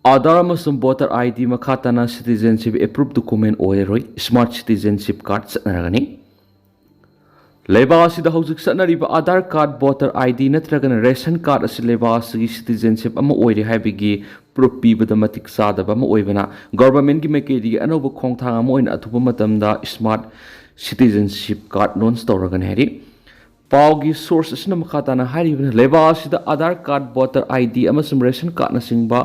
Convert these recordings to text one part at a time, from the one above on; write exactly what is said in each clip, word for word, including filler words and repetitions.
ꯑꯥꯙꯥꯔ ꯑꯃꯁꯨꯡ voter I D ꯃꯈꯥ ꯇꯥꯅ ꯁꯤꯇꯤꯖꯦꯟꯁꯤꯞ ꯑꯦꯄ꯭ꯔꯨꯞ ꯗꯣꯀꯨꯃꯦꯟ ꯑꯣꯏꯔꯔꯣꯏ, ꯁ꯭ꯃꯥꯔꯠ ꯁꯤꯇꯤꯖꯦꯟꯁꯤꯞ ꯀꯥꯔꯗ ꯆꯠꯅꯔꯒꯅꯤ꯫ ꯂꯩꯕꯥꯛ ꯑꯁꯤꯗ ꯍꯧꯖꯤꯛ ꯆꯠꯅꯔꯤꯕ Aadhaar card, voter I D ꯅꯠꯇ꯭ꯔꯒꯅ ꯔꯦꯁꯟ ꯀꯥꯔꯗ ꯑꯁꯤ ꯂꯩꯕꯥꯛ ꯑꯁꯤꯒꯤ ꯁꯤꯇꯤꯖꯦꯟꯁꯤꯞ ꯑꯃ ꯑꯣꯏꯔꯦ ꯍꯥꯏꯕꯒꯤ ꯄ꯭ꯔꯨꯐ ꯄꯤꯕꯗ ꯃꯇꯤꯛ ꯆꯥꯗꯕ ꯑꯃ ꯑꯣꯏꯕꯅ, ꯒꯣꯚꯔꯟꯃꯦꯟꯠꯀꯤ ꯃꯥꯏꯀꯩꯗꯒꯤ ꯑꯅꯧꯕ ꯈꯣꯡꯊꯥꯡ ꯑꯃ ꯑꯣꯏꯅ ꯑꯊꯨꯕ ꯃꯇꯝꯗ ꯁ꯭ꯃꯥꯔꯠ ꯁꯤꯇꯤꯖꯦꯟꯁꯤꯞ ꯀꯥꯔꯗ ꯂꯣꯟꯆ ꯇꯧꯔꯒꯅꯤ ꯍꯥꯏꯔꯤ꯫ ꯄꯥꯎꯒꯤ ꯁꯣꯔꯁ ꯑꯁꯤꯅ ꯃꯈꯥ ꯇꯥꯅ ꯍꯥꯏꯔꯤꯕꯅ, ꯂꯩꯕꯥꯛ ꯑꯁꯤꯗ Aadhaar card, voter I D ꯑꯃꯁꯨꯡ ꯔꯦꯁꯟ ꯀꯥꯔꯗꯅꯆꯤꯡꯕ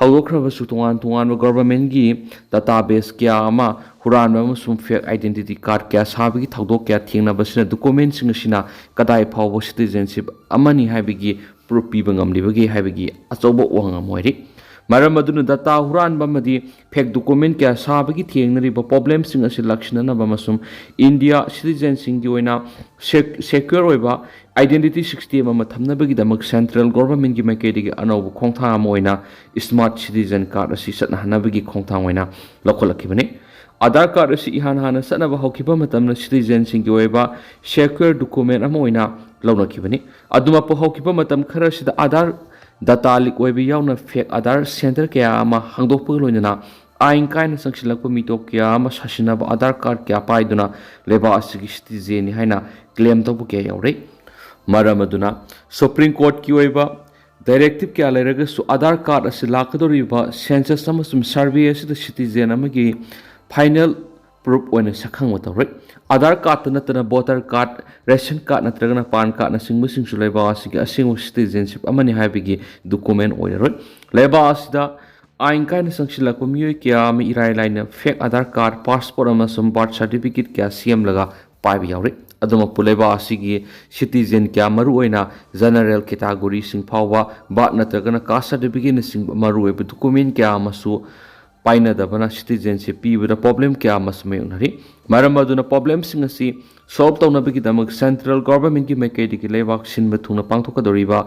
ꯍꯧꯗꯣꯛꯈ꯭ꯔꯕꯁꯨ, ꯇꯣꯉꯥꯟ ꯇꯣꯉꯥꯟꯕ ꯒꯣꯚꯔꯟꯃꯦꯟꯠꯀꯤ ꯗꯇꯥꯕꯦꯁ ꯀꯌꯥ ꯑꯃ ꯍꯨꯔꯥꯟꯕ ꯑꯃꯁꯨꯡ ꯐꯦꯛ ꯑꯥꯏꯗꯦꯟꯇꯤꯇꯤ ꯀꯥꯔꯗ ꯀꯌꯥ ꯁꯥꯕꯒꯤ ꯊꯧꯗꯣꯛ ꯀꯌꯥ ꯊꯦꯡꯅꯕꯁꯤꯅ ꯗꯣꯀꯨꯃꯦꯟꯁꯤꯡ ꯑꯁꯤꯅ ꯀꯗꯥꯏ ꯐꯥꯎꯕ ꯁꯤꯇꯤꯖꯦꯟꯁꯤꯞ ꯑꯃꯅꯤ ꯍꯥꯏꯕꯒꯤ ꯄ꯭ꯔꯨꯐ ꯄꯤꯕ ꯉꯝꯂꯤꯕꯒꯦ ꯍꯥꯏꯕꯒꯤ ꯑꯆꯧꯕ ꯋꯥꯍꯪ ꯑꯃ ꯑꯣꯏꯔꯤ꯫ ꯃꯔꯝ ꯑꯗꯨꯅ ꯗꯇꯥ ꯍꯨꯔꯥꯟꯕ ꯑꯃꯗꯤ ꯐꯦꯛ ꯗꯣꯀꯨꯃꯦꯟ ꯀꯌꯥ ꯁꯥꯕꯒꯤ ꯊꯦꯡꯅꯔꯤꯕ ꯄ꯭ꯔꯣꯕ꯭ꯂꯦꯝꯁꯤꯡ ꯑꯁꯤ ꯂꯥꯛꯁꯤꯟꯅꯅꯕ ꯑꯃꯁꯨꯡ ꯏꯟꯗꯤꯌꯥ ꯁꯤꯇꯤꯖꯦꯟꯁꯤꯡꯒꯤ ꯑꯣꯏꯅ ꯁꯦꯛ-, ꯁꯦꯀ꯭ꯌꯣꯔ ꯑꯣꯏꯕ ꯑꯥꯏꯗꯦꯟꯇꯤꯇꯤ ꯁꯤꯁꯇꯦꯝ ꯑꯃ ꯊꯝꯅꯕꯒꯤꯗꯃꯛ ꯁꯦꯟꯇ꯭ꯔꯦꯜ ꯒꯣꯚꯔꯟꯃꯦꯟꯠꯀꯤ ꯃꯥꯏꯀꯩꯗꯒꯤ ꯑꯅꯧꯕ ꯈꯣꯡꯊꯥꯡ ꯑꯃ ꯑꯣꯏꯅ ꯁ꯭ꯃꯥꯔꯠ ꯁꯤꯇꯤꯖꯦꯟ ꯀꯥꯔꯗ ꯑꯁꯤ ꯆꯠꯅꯍꯟꯅꯕꯒꯤ ꯈꯣꯡꯊꯥꯡ ꯑꯣꯏꯅ ꯂꯧꯈꯠꯂꯛꯈꯤꯕꯅꯤ꯫ ꯑꯥꯙꯥꯔ ꯀꯥꯔꯗ ꯑꯁꯤ ꯏꯍꯥꯟ ꯍꯥꯟꯅ ꯆꯠꯅꯕ ꯍꯧꯈꯤꯕ ꯃꯇꯝꯗ ꯁꯤꯇꯤꯖꯦꯟꯁꯤꯡꯒꯤ ꯑꯣꯏꯕ ꯁꯦꯀ꯭ꯌꯣꯔ ꯗꯣꯀꯨꯃꯦꯟ ꯑꯃ ꯑꯣꯏꯅ ꯂꯧꯅꯈꯤꯕꯅꯤ꯫ ꯑꯗꯨꯃꯛꯄꯨ ꯍꯧꯈꯤꯕ ꯃꯇꯝ ꯈꯔ ꯑꯁꯤꯗ ꯑꯥꯙꯥꯔ ꯗꯇꯥ ꯂꯤꯛ ꯑꯣꯏꯕ ꯌꯥꯎꯅ ꯐꯦꯛ ꯑꯥꯙꯥꯔ ꯁꯦꯟꯇꯔ ꯀꯌꯥ ꯑꯃ ꯍꯥꯡꯗꯣꯛꯄꯒ ꯂꯣꯏꯅꯅ ꯑꯥꯏꯟ ꯀꯥꯏꯅ ꯆꯪꯁꯤꯜꯂꯛꯄ ꯃꯤꯇꯣꯞ ꯀꯌꯥ ꯑꯃ ꯁꯥꯁꯤꯟꯅꯕ ꯑꯥꯙꯥꯔ ꯀꯥꯔꯗ ꯀꯌꯥ ꯄꯥꯏꯗꯨꯅ ꯂꯩꯕꯥꯛ ꯑꯁꯤꯒꯤ ꯁꯤꯇꯤꯖꯦꯟꯅꯤ ꯍꯥꯏꯅ ꯀ꯭ꯂꯦꯝ ꯇꯧꯕ ꯀꯌꯥ ꯌꯥꯎꯔꯦ꯫ ꯃꯔꯝ ꯑꯗꯨꯅ ꯁꯨꯄ꯭ꯔꯤꯝ ꯀꯣꯔꯠꯀꯤ ꯑꯣꯏꯕ ꯗꯥꯏꯔꯦꯛꯇꯤꯚ ꯀꯌꯥ ꯂꯩꯔꯒꯁꯨ ꯑꯥꯙꯥꯔ ꯀꯥꯔꯗ ꯑꯁꯤ ꯂꯥꯛꯀꯗꯧꯔꯤꯕ ꯁꯦꯟꯁꯁ ꯑꯃꯁꯨꯡ ꯁꯔꯚꯦ ꯑꯁꯤꯗ ꯁꯤꯇꯤꯖꯦꯟ ꯑꯃꯒꯤ ꯐꯥꯏꯅꯦꯜ ꯄ꯭ꯔꯨꯐ ꯑꯣꯏꯅ ꯁꯛꯈꯪꯕ ꯇꯧꯔꯣꯏ꯫ ꯑꯥꯙꯥꯔ ꯀꯥꯔꯗꯇ ꯅꯠꯇꯅ ꯚꯣꯇꯔ ꯀꯥꯔꯗ, ꯔꯦꯁꯟ ꯀꯥꯔꯗ ꯅꯠꯇ꯭ꯔꯒꯅ ꯄꯥꯟ ꯀꯥꯔꯗꯅꯆꯤꯡꯕꯁꯤꯡꯁꯨ ꯂꯩꯕꯥꯛ ꯑꯁꯤꯒꯤ ꯑꯁꯦꯡꯕ ꯁꯤꯇꯤꯖꯦꯟꯁꯤꯞ ꯑꯃꯅꯤ ꯍꯥꯏꯕꯒꯤ ꯗꯣꯀꯨꯃꯦꯟ ꯑꯣꯏꯔꯔꯣꯏ꯫ ꯂꯩꯕꯥꯛ ꯑꯁꯤꯗ ꯑꯥꯏꯟ ꯀꯥꯏꯅ ꯆꯪꯁꯤꯜꯂꯛꯄ ꯃꯤꯑꯣꯏ ꯀꯌꯥ ꯑꯃ ꯏꯔꯥꯏ ꯂꯥꯏꯅ ꯐꯦꯛ ꯑꯥꯙꯥꯔ ꯀꯥꯔꯗ, ꯄꯥꯁꯄꯣꯔꯠ ꯑꯃꯁꯨꯡ ꯕꯥꯔꯊ ꯁꯥꯔꯇꯤꯐꯤꯀꯦꯠ ꯀꯌꯥ ꯁꯦꯝꯂꯒ ꯄꯥꯏꯕ ꯌꯥꯎꯔꯤ꯫ ꯑꯗꯨꯃꯛꯄꯨ ꯂꯩꯕꯥꯛ ꯑꯁꯤꯒꯤ ꯁꯤꯇꯤꯖꯦꯟ ꯀꯌꯥ, ꯃꯔꯨꯑꯣꯏꯅ ꯖꯦꯅꯔꯦꯜ ꯀꯦꯇꯥꯒꯣꯔꯤꯁꯤꯡ ꯐꯥꯎꯕ ꯕꯥꯔꯊ ꯅꯠꯇ꯭ꯔꯒꯅ ꯀꯥꯁ ꯁꯥꯔꯇꯤꯐꯤꯀꯦꯠꯅꯆꯤꯡꯕ ꯃꯔꯨꯑꯣꯏꯕ ꯗꯣꯀꯨꯃꯦꯟ ꯀꯌꯥ ꯑꯃꯁꯨ ꯄꯥꯏꯅꯗꯕꯅ ꯁꯤꯇꯤꯖꯦꯟꯁꯤꯞ ꯄꯤꯕꯗ ꯄ꯭ꯔꯣꯕ꯭ꯂꯦꯝ ꯀꯌꯥ ꯑꯃꯁꯨ ꯃꯥꯌꯣꯛꯅꯔꯤ꯫ ꯃꯔꯝ ꯑꯗꯨꯅ ꯄ꯭ꯔꯣꯕ꯭ꯂꯦꯝꯁꯤꯡ ꯑꯁꯤ ꯁꯣꯜꯕ ꯇꯧꯅꯕꯒꯤꯗꯃꯛ ꯁꯦꯟꯇ꯭ꯔꯦꯜ ꯒꯣꯚꯔꯟꯃꯦꯟꯠꯀꯤ ꯃꯥꯏꯀꯩꯗꯒꯤ ꯂꯩꯕꯥꯛ ꯁꯤꯟꯕ ꯊꯨꯡꯅ ꯄꯥꯡꯊꯣꯛꯀꯗꯧꯔꯤꯕ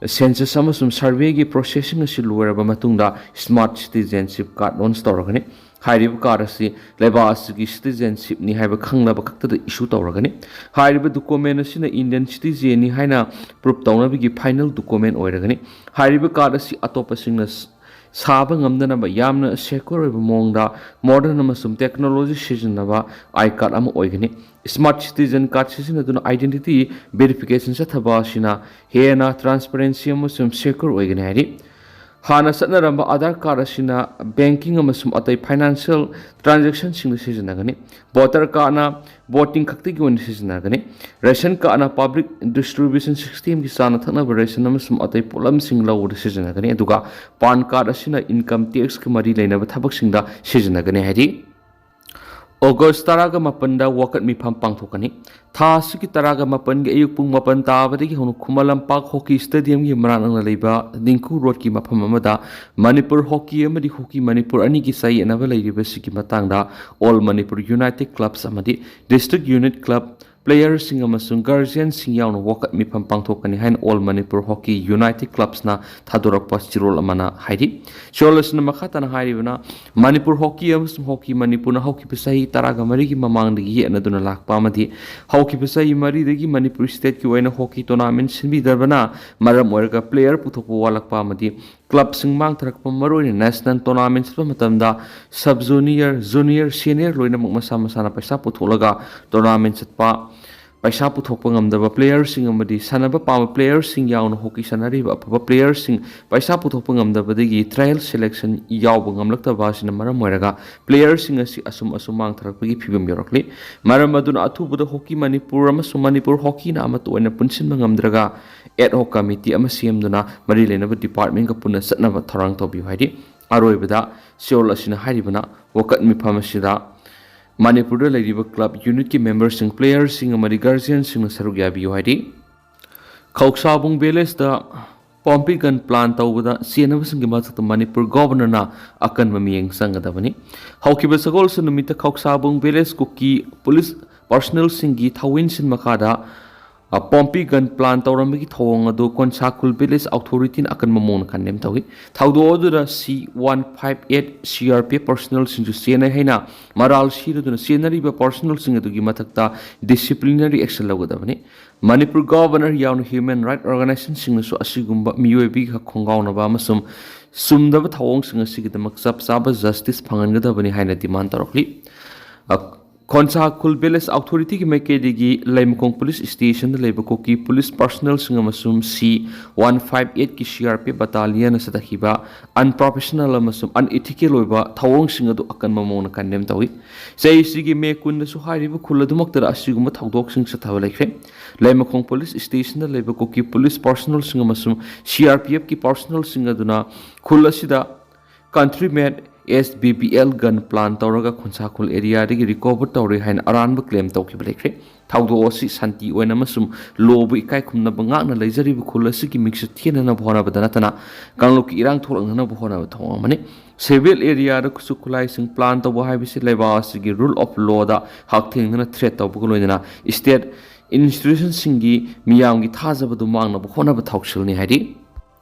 ꯁꯦꯟꯁꯁ ꯑꯃꯁꯨꯡ ꯁꯔꯚꯦꯒꯤ ꯄ꯭ꯔꯣꯁꯦꯁꯁꯤꯡ ꯑꯁꯤ ꯂꯣꯏꯔꯕ ꯃꯇꯨꯡꯗ ꯁ꯭ꯃꯥꯔꯠ ꯁꯤꯇꯤꯖꯦꯟꯁꯤꯞ ꯀꯥꯔꯗ ꯂꯣꯟꯆ ꯇꯧꯔꯒꯅꯤ꯫ ꯍꯥꯏꯔꯤꯕ ꯀꯥꯔꯗ ꯑꯁꯤ ꯂꯩꯕꯥꯛ ꯑꯁꯤꯒꯤ ꯁꯤꯇꯤꯖꯦꯟꯁꯤꯞꯅꯤ ꯍꯥꯏꯕ ꯈꯪꯅꯕ ꯈꯛꯇꯗ ꯏꯁꯨ ꯇꯧꯔꯒꯅꯤ꯫ ꯍꯥꯏꯔꯤꯕ ꯗꯣꯀꯨꯃꯦꯟ ꯑꯁꯤꯅ ꯏꯟꯗꯤꯌꯟ ꯁꯤꯇꯤꯖꯦꯟꯅꯤ ꯍꯥꯏꯅ ꯄ꯭ꯔꯨꯐ ꯇꯧꯅꯕꯒꯤ ꯐꯥꯏꯅꯦꯜ ꯗꯣꯀꯨꯃꯦꯟ ꯑꯣꯏꯔꯒꯅꯤ꯫ ꯍꯥꯏꯔꯤꯕ ꯀꯥꯔꯗ ꯑꯁꯤ ꯑꯇꯣꯞꯄꯁꯤꯡꯅ ꯁ-, ꯁꯥꯕ ꯉꯝꯗꯅꯕ ꯌꯥꯝꯅ ꯁꯦꯀ꯭ꯌꯣꯔ ꯑꯣꯏꯕ ꯃꯑꯣꯡꯗ ꯃꯣꯗꯔꯟ ꯑꯃꯁꯨꯡ ꯇꯦꯛꯅꯣꯂꯣꯖꯤ ꯁꯤꯖꯤꯟꯅꯕ ꯑꯥꯏ ꯀꯥꯔꯗ ꯑꯃ ꯑꯣꯏꯒꯅꯤ꯫ ꯁ꯭ꯃꯥꯔꯠ ꯁꯤꯇꯤꯖꯟ ꯀꯥꯔꯗ ꯁꯤꯖꯤꯟꯅꯗꯨꯅ ꯑꯥꯏꯗꯦꯟꯇꯤꯇꯤ ꯚꯦꯔꯤꯐꯤꯀꯦꯁꯟ ꯆꯠꯊꯕ ꯑꯁꯤꯅ ꯍꯦꯟꯅ ꯇ꯭ꯔꯥꯟꯁꯄꯔꯦꯟꯁꯤ ꯑꯃꯁꯨꯡ ꯁꯦꯀ꯭ꯌꯣꯔ ꯑꯣꯏꯒꯅꯤ ꯍꯥꯏꯔꯤ꯫ ꯍꯥꯟꯅ ꯆꯠꯅꯔꯝꯕ ꯑꯥꯙꯥꯔ ꯀꯥꯔꯗ ꯑꯁꯤꯅ ꯕꯦꯡꯀꯤꯡ ꯑꯃꯁꯨꯡ ꯑꯇꯩ ꯐꯥꯏꯅꯥꯟꯁꯤꯌꯦꯜ ꯇ꯭ꯔꯥꯟꯖꯦꯛꯁꯟꯁꯤꯡꯗ ꯁꯤꯖꯤꯟꯅꯒꯅꯤ꯫ ꯚꯣꯇꯔ ꯀꯥꯔꯗꯅ ꯚꯣꯇꯤꯡ ꯈꯛꯇꯒꯤ ꯑꯣꯏꯅ ꯁꯤꯖꯤꯟꯅꯒꯅꯤ꯫ ꯔꯦꯁꯟ ꯀꯥꯔꯗꯅ ꯄꯕ꯭ꯂꯤꯛ ꯗꯤꯁꯇ꯭ꯔꯤꯕ꯭ꯌꯨꯁꯟ ꯁꯤꯁꯇꯦꯝꯒꯤ ꯆꯥꯅ ꯊꯛꯅꯕ ꯔꯦꯁꯟ ꯑꯃꯁꯨꯡ ꯑꯇꯩ ꯄꯣꯠꯂꯝꯁꯤꯡ ꯂꯧꯕꯗ ꯁꯤꯖꯤꯟꯅꯒꯅꯤ꯫ ꯑꯗꯨꯒ ꯄꯥꯟ ꯀꯥꯔꯗ ꯑꯁꯤꯅ ꯏꯟꯀꯝ ꯇꯦꯛꯁꯀ ꯃꯔꯤ ꯂꯩꯅꯕ ꯊꯕꯛꯁꯤꯡꯗ ꯁꯤꯖꯤꯟꯅꯒꯅꯤ ꯍꯥꯏꯔꯤ꯫ ꯑꯣꯒꯁ ꯇꯔꯥꯒ ꯃꯥꯄꯟꯗ ꯋꯥꯀꯠ ꯃꯤꯐꯝ ꯄꯥꯡꯊꯣꯛꯀꯅꯤ꯫ ꯊꯥ ꯑꯁꯤꯒꯤ ꯇꯔꯥꯒ ꯃꯥꯄꯟꯒꯤ ꯑꯌꯨꯛ ꯄꯨꯡ ꯃꯥꯄꯟ ꯇꯥꯕꯗꯒꯤ ꯍꯧꯅ ꯈꯨꯃꯟ ꯂꯝꯄꯥꯛ ꯍꯣꯀꯤ ꯁ꯭ꯇꯦꯗꯤꯌꯝꯒꯤ ꯃꯅꯥꯛ ꯅꯛꯅ ꯂꯩꯕ ꯗꯤꯡꯀꯨ ꯔꯣꯗꯀꯤ ꯃꯐꯝ ꯑꯃꯗ ꯃꯅꯤꯄꯨꯔ ꯍꯣꯀꯤ ꯑꯃꯗꯤ ꯍꯣꯀꯤ ꯃꯅꯤꯄꯨꯔ ꯑꯅꯤꯒꯤ ꯆꯌꯦꯠꯅꯕ ꯂꯩꯔꯤꯕꯁꯤꯒꯤ ꯃꯇꯥꯡꯗ ꯑꯣꯜ ꯃꯅꯤꯄꯨꯔ ꯌꯨꯅꯥꯏꯇꯦꯗ ꯀ꯭ꯂꯕꯁ ꯑꯃꯗꯤ ꯗꯤꯁꯇ꯭ꯔꯤꯛ ꯌꯨꯅꯤꯠ ꯀ꯭ꯂꯕ, ꯄ꯭ꯂꯦꯌꯔꯁꯤꯡ ꯑꯃꯁꯨꯡ ꯒꯥꯔꯖꯤꯌꯟꯁꯤꯡ ꯌꯥꯎꯅ ꯋꯥꯀꯠ ꯃꯤꯐꯝ ꯄꯥꯡꯊꯣꯛꯀꯅꯤ ꯍꯥꯏꯅ ꯑꯣꯜ ꯃꯅꯤꯄꯨꯔ ꯍꯣꯀꯤ ꯌꯨꯅꯥꯏꯇꯦꯗ ꯀ꯭ꯂꯕꯁꯅ ꯊꯥꯗꯣꯔꯛꯄ ꯆꯦꯔꯣꯜ ꯑꯃꯅ ꯍꯥꯏꯔꯤ꯫ ꯆꯦꯔꯣꯜ ꯑꯁꯤꯅ ꯃꯈꯥ ꯇꯥꯅ ꯍꯥꯏꯔꯤꯕꯅ, ꯃꯅꯤꯄꯨꯔ ꯍꯣꯀꯤ ꯑꯃꯁꯨꯡ ꯍꯣꯀꯤ ꯃꯅꯤꯄꯨꯔꯅ ꯍꯧꯈꯤꯕ ꯆꯍꯤ ꯇꯔꯥꯒ ꯃꯔꯤꯒꯤ ꯃꯃꯥꯡꯗꯒꯤ ꯌꯦꯠꯅꯗꯨꯅ ꯂꯥꯛꯄ ꯑꯃꯗꯤ ꯍꯧꯈꯤꯕ ꯆꯍꯤ ꯃꯔꯤꯗꯒꯤ ꯃꯅꯤꯄꯨꯔ ꯁ꯭ꯇꯦꯠꯀꯤ ꯑꯣꯏꯅ ꯍꯣꯀꯤ ꯇꯣꯔꯅꯥꯃꯦꯟ ꯁꯤꯟꯕꯤꯗꯕꯅ ꯃꯔꯝ ꯑꯣꯏꯔꯒ ꯄ꯭ꯂꯦꯌꯔ ꯄꯨꯊꯣꯛꯄ ꯋꯥꯠꯂꯛꯄ ꯑꯃꯗꯤ ꯀ꯭ꯂꯕꯁꯤꯡ ꯃꯥꯡꯊꯔꯛꯄ, ꯃꯔꯨꯑꯣꯏꯅ ꯅꯦꯁꯅꯦꯜ ꯇꯣꯔꯅꯥꯃꯦꯟ ꯆꯠꯄ ꯃꯇꯝꯗ ꯁꯕ ꯖꯨꯅꯤꯌꯔ, ꯖꯨꯅꯤꯌꯔ, ꯁꯦꯅꯤꯌꯔ ꯂꯣꯏꯅꯃꯛ ꯃꯁꯥ ꯃꯁꯥꯅ ꯄꯩꯁꯥ ꯄꯨꯊꯣꯛꯂꯒ ꯇꯣꯔꯅꯥꯃꯦꯟ ꯆꯠꯄ, ꯄꯩꯁꯥ ꯄꯨꯊꯣꯛꯄ ꯉꯝꯗꯕ ꯄ꯭ꯂꯦꯌꯔꯁꯤꯡ ꯑꯃꯗꯤ ꯁꯥꯟꯅꯕ ꯄꯥꯝꯕ ꯄ꯭ꯂꯦꯌꯔꯁꯤꯡ ꯌꯥꯎꯅ ꯍꯣꯀꯤ ꯁꯥꯟꯅꯔꯤꯕ ꯑꯐꯕ ꯄ꯭ꯂꯦꯌꯔꯁꯤꯡ ꯄꯩꯁꯥ ꯄꯨꯊꯣꯛꯄ ꯉꯝꯗꯕꯗꯒꯤ ꯇ꯭ꯔꯥꯌꯦꯜ ꯁꯦꯂꯦꯛꯁꯟ ꯌꯥꯎꯕ ꯉꯝꯂꯛꯇꯕ ꯑꯁꯤꯅ ꯃꯔꯝ ꯑꯣꯏꯔꯒ ꯄ꯭ꯂꯦꯌꯔꯁꯤꯡ ꯑꯁꯤ ꯑꯁꯨꯝ ꯑꯁꯨꯝ ꯃꯥꯡꯊꯔꯛꯄꯒꯤ ꯐꯤꯕꯝ ꯌꯧꯔꯛꯂꯤ꯫ ꯃꯔꯝ ꯑꯗꯨꯅ ꯑꯊꯨꯕꯗ ꯍꯣꯀꯤ ꯃꯅꯤꯄꯨꯔ ꯑꯃꯁꯨꯡ ꯃꯅꯤꯄꯨꯔ ꯍꯣꯀꯤꯅ ꯑꯃꯠꯇ ꯑꯣꯏꯅ ꯄꯨꯟꯁꯤꯟꯕ ꯉꯝꯗ꯭ꯔꯒ ꯑꯦꯗ ꯍꯣꯛ ꯀꯃꯤꯇꯤ ꯑꯃ ꯁꯦꯝꯗꯨꯅ ꯃꯔꯤ ꯂꯩꯅꯕ ꯗꯤꯄꯥꯔꯠꯃꯦꯟꯒ ꯄꯨꯟꯅ ꯆꯠꯅꯕ ꯊꯧꯔꯥꯡ ꯇꯧꯕꯤꯌꯨ ꯍꯥꯏꯔꯤ꯫ ꯑꯔꯣꯏꯕꯗ ꯆꯦꯔꯣꯜ ꯑꯁꯤꯅ ꯍꯥꯏꯔꯤꯕꯅ ꯋꯥꯀꯠ ꯃꯤꯐꯝ ꯑꯁꯤꯗ ꯃꯅꯤꯄꯨꯔꯗ ꯂꯩꯔꯤꯕ ꯀ꯭ꯂꯕ ꯌꯨꯅꯤꯠꯀꯤ ꯃꯦꯝꯕꯔꯁꯤꯡ, ꯄ꯭ꯂꯦꯌꯔꯁꯤꯡ ꯑꯃꯗꯤ ꯒꯥꯔꯖꯤꯌꯟꯁꯤꯡꯅ ꯁꯔꯨꯛ ꯌꯥꯕꯤꯌꯨ ꯍꯥꯏꯔꯤ꯫ ꯈꯧꯁꯥꯕꯨꯡ ꯚꯤꯂꯦꯖꯇ ꯄꯣꯝꯄꯤ ꯒꯟ ꯄ꯭ꯂꯥꯟ ꯇꯧꯕꯗ ꯆꯦꯟꯅꯕꯁꯤꯡꯒꯤ ꯃꯊꯛꯇ ꯃꯅꯤꯄꯨꯔ ꯒꯣꯚꯔꯅꯔꯅ ꯑꯀꯟꯕ ꯃꯤꯠꯌꯦꯡ ꯆꯪꯒꯗꯕꯅꯤ꯫ ꯍꯧꯈꯤꯕ ꯁꯒꯣꯜꯁꯦꯟ ꯅꯨꯃꯤꯠꯇ ꯈꯧꯁꯥꯕꯨꯡ ꯚꯤꯂꯦꯖ ꯀꯨꯀꯤ ꯄꯨꯂꯤꯁ ꯄꯥꯔꯁꯅꯦꯜꯁꯤꯡꯒꯤ ꯊꯧꯑꯣꯏꯟꯁꯤꯟ ꯃꯈꯥꯗ ꯄꯣꯝꯄꯤ ꯒꯟ ꯄ꯭ꯂꯥꯟ ꯇꯧꯔꯝꯕꯒꯤ ꯊꯧꯑꯣꯡ ꯑꯗꯨ ꯀꯣꯟꯁꯥꯈꯨꯜ ꯚꯤꯂꯦꯖ ꯑꯣꯊꯣꯔꯤꯇꯤꯅ ꯑꯀꯟꯕ ꯃꯑꯣꯡꯗ ꯀꯟꯗꯦꯝ ꯇꯧꯏ꯫ ꯊꯧꯗꯣꯛ ꯑꯗꯨꯗ C one five eight C R P F ꯄꯔꯁꯅꯦꯜꯁꯤꯡꯁꯨ ꯆꯦꯟꯅꯩ ꯍꯥꯏꯅ ꯃꯔꯥꯜ ꯁꯤꯔꯗꯨꯅ ꯆꯦꯟꯅꯔꯤꯕ ꯄꯔꯁꯅꯦꯜꯁꯤꯡ ꯑꯗꯨꯒꯤ ꯃꯊꯛꯇ ꯗꯤꯁꯤꯄ꯭ꯂꯤꯅꯔꯤ ꯑꯦꯛꯁꯟ ꯂꯧꯒꯗꯕꯅꯤ꯫ ꯃꯅꯤꯄꯨꯔ ꯒꯣꯚꯔꯅꯔ ꯌꯥꯎꯅ ꯍ꯭ꯌꯨꯃꯦꯟ ꯔꯥꯏꯠ ꯑꯣꯔꯒꯅꯥꯏꯖꯦꯁꯟꯁꯤꯡꯅꯁꯨ ꯑꯁꯤꯒꯨꯝꯕ ꯃꯤꯑꯣꯏꯕꯒꯤ ꯍꯛ ꯈꯣꯡꯒꯥꯎꯅꯕ ꯑꯃꯁꯨꯡ ꯆꯨꯝꯗꯕ ꯊꯧꯑꯣꯡꯁꯤꯡ ꯑꯁꯤꯒꯤꯗꯃꯛ ꯆꯞ ꯆꯥꯕ ꯖꯁꯇꯤꯁ ꯐꯪꯍꯟꯒꯗꯕꯅꯤ ꯍꯥꯏꯅ ꯗꯤꯃꯥꯟ ꯇꯧꯔꯛꯂꯤ꯫ ꯈꯣꯟꯁꯥꯈꯨꯜ ꯚꯤꯂꯦꯖ ꯑꯣꯊꯣꯔꯤꯇꯤꯒꯤ ꯃꯥꯏꯀꯩꯗꯒꯤ ꯂꯩꯃꯈꯣꯡ ꯄꯨꯂꯤꯁ ꯁ꯭ꯇꯦꯁꯟꯗ ꯂꯩꯕ ꯀꯨꯀꯤ ꯄꯨꯂꯤꯁ ꯄꯔꯁꯅꯦꯜꯁꯤꯡ ꯑꯃꯁꯨꯡ ꯁꯤ ꯋꯥꯟ ꯐꯥꯏꯚ ꯑꯦꯠꯀꯤ ꯁꯤ ꯑꯥꯔ ꯄꯤ ꯑꯦꯐ ꯕꯇꯥꯂꯤꯌꯟꯅ ꯆꯠꯊꯈꯤꯕ ꯑꯟꯄ꯭ꯔꯣꯐꯦꯁꯅꯦꯜ ꯑꯃꯁꯨꯡ ꯑꯟꯏꯊꯤꯀꯦꯜ ꯑꯣꯏꯕ ꯊꯧꯑꯣꯡꯁꯤꯡ ꯑꯗꯨ ꯑꯀꯟꯕ ꯃꯑꯣꯡꯗ ꯀꯟꯗꯦꯝ ꯇꯧꯏ꯫ ꯆꯍꯤꯁꯤꯒꯤ ꯃꯦ ꯀꯨꯟꯗꯁꯨ ꯍꯥꯏꯔꯤꯕ ꯈꯨꯜ ꯑꯗꯨꯃꯛꯇꯗ ꯑꯁꯤꯒꯨꯝꯕ ꯊꯧꯗꯣꯛꯁꯤꯡ ꯆꯠꯊꯕ ꯂꯩꯈ꯭ꯔꯦ꯫ ꯂꯩꯃꯈꯣꯡ ꯄꯨꯂꯤꯁ ꯁ꯭ꯇꯦꯁꯟꯗ ꯂꯩꯕ ꯀꯨꯀꯤ ꯄꯨꯂꯤꯁ ꯄꯔꯁꯅꯦꯜꯁꯤꯡ ꯑꯃꯁꯨꯡ ꯁꯤ ꯑꯥꯔ ꯄꯤ ꯑꯦꯐꯀꯤ ꯄꯔꯁꯅꯦꯜꯁꯤꯡ ꯑꯗꯨꯅ ꯈꯨꯜ ꯑꯁꯤꯗ country made S B B L gun plan ꯇꯧꯔꯒ ꯈꯣꯟꯁꯥꯈꯨꯜ ꯑꯦꯔꯤꯌꯥꯗꯒꯤ ꯔꯤꯀꯣꯚꯔ ꯇꯧꯔꯦ ꯍꯥꯏꯅ ꯑꯔꯥꯟꯕ ꯀ꯭ꯂꯦꯝ ꯇꯧꯈꯤꯕ ꯂꯩꯈ꯭ꯔꯦ꯫ ꯊꯧꯗꯣꯛ ꯑꯁꯤ ꯁꯥꯟꯇꯤ ꯑꯣꯏꯅ ꯑꯃꯁꯨꯡ ꯂꯣꯕꯨ ꯏꯀꯥꯏ ꯈꯨꯝꯅꯕ ꯉꯥꯛꯅ ꯂꯩꯖꯔꯤꯕ ꯈꯨꯜ ꯑꯁꯤꯒꯤ ꯃꯤꯡꯆꯠ ꯊꯤꯅꯅꯕ ꯍꯣꯠꯅꯕꯗ ꯅꯠꯇꯅ ꯀꯥꯡꯂꯨꯞꯀꯤ ꯏꯔꯥꯡ ꯊꯣꯛꯂꯛꯅꯅꯕ ꯍꯣꯠꯅꯕ ꯊꯧꯑꯣꯡ ꯑꯃꯅꯤ꯫ ꯁꯤꯚꯤꯜ ꯑꯦꯔꯤꯌꯥꯗ ꯈꯨꯠꯁꯨ ꯈꯨꯠꯂꯥꯏꯁꯤꯡ ꯄ꯭ꯂꯥꯟ ꯇꯧꯕ ꯍꯥꯏꯕꯁꯤ ꯂꯩꯕꯥꯛ ꯑꯁꯤꯒꯤ ꯔꯨꯜ ꯑꯣꯐ ꯂꯣꯗ ꯍꯛꯊꯦꯡꯅꯅ ꯊ꯭ꯔꯦꯠ ꯇꯧꯕꯒ ꯂꯣꯏꯅꯅ ꯁ꯭ꯇꯦꯠ ꯏꯟꯁꯇꯤꯇ꯭ꯌꯨꯁꯟꯁꯤꯡꯒꯤ ꯃꯤꯌꯥꯝꯒꯤ ꯊꯥꯖꯕꯗꯨ ꯃꯥꯡꯅꯕ ꯍꯣꯠꯅꯕ ꯊꯧꯁꯤꯜꯅꯤ ꯍꯥꯏꯔꯤ꯫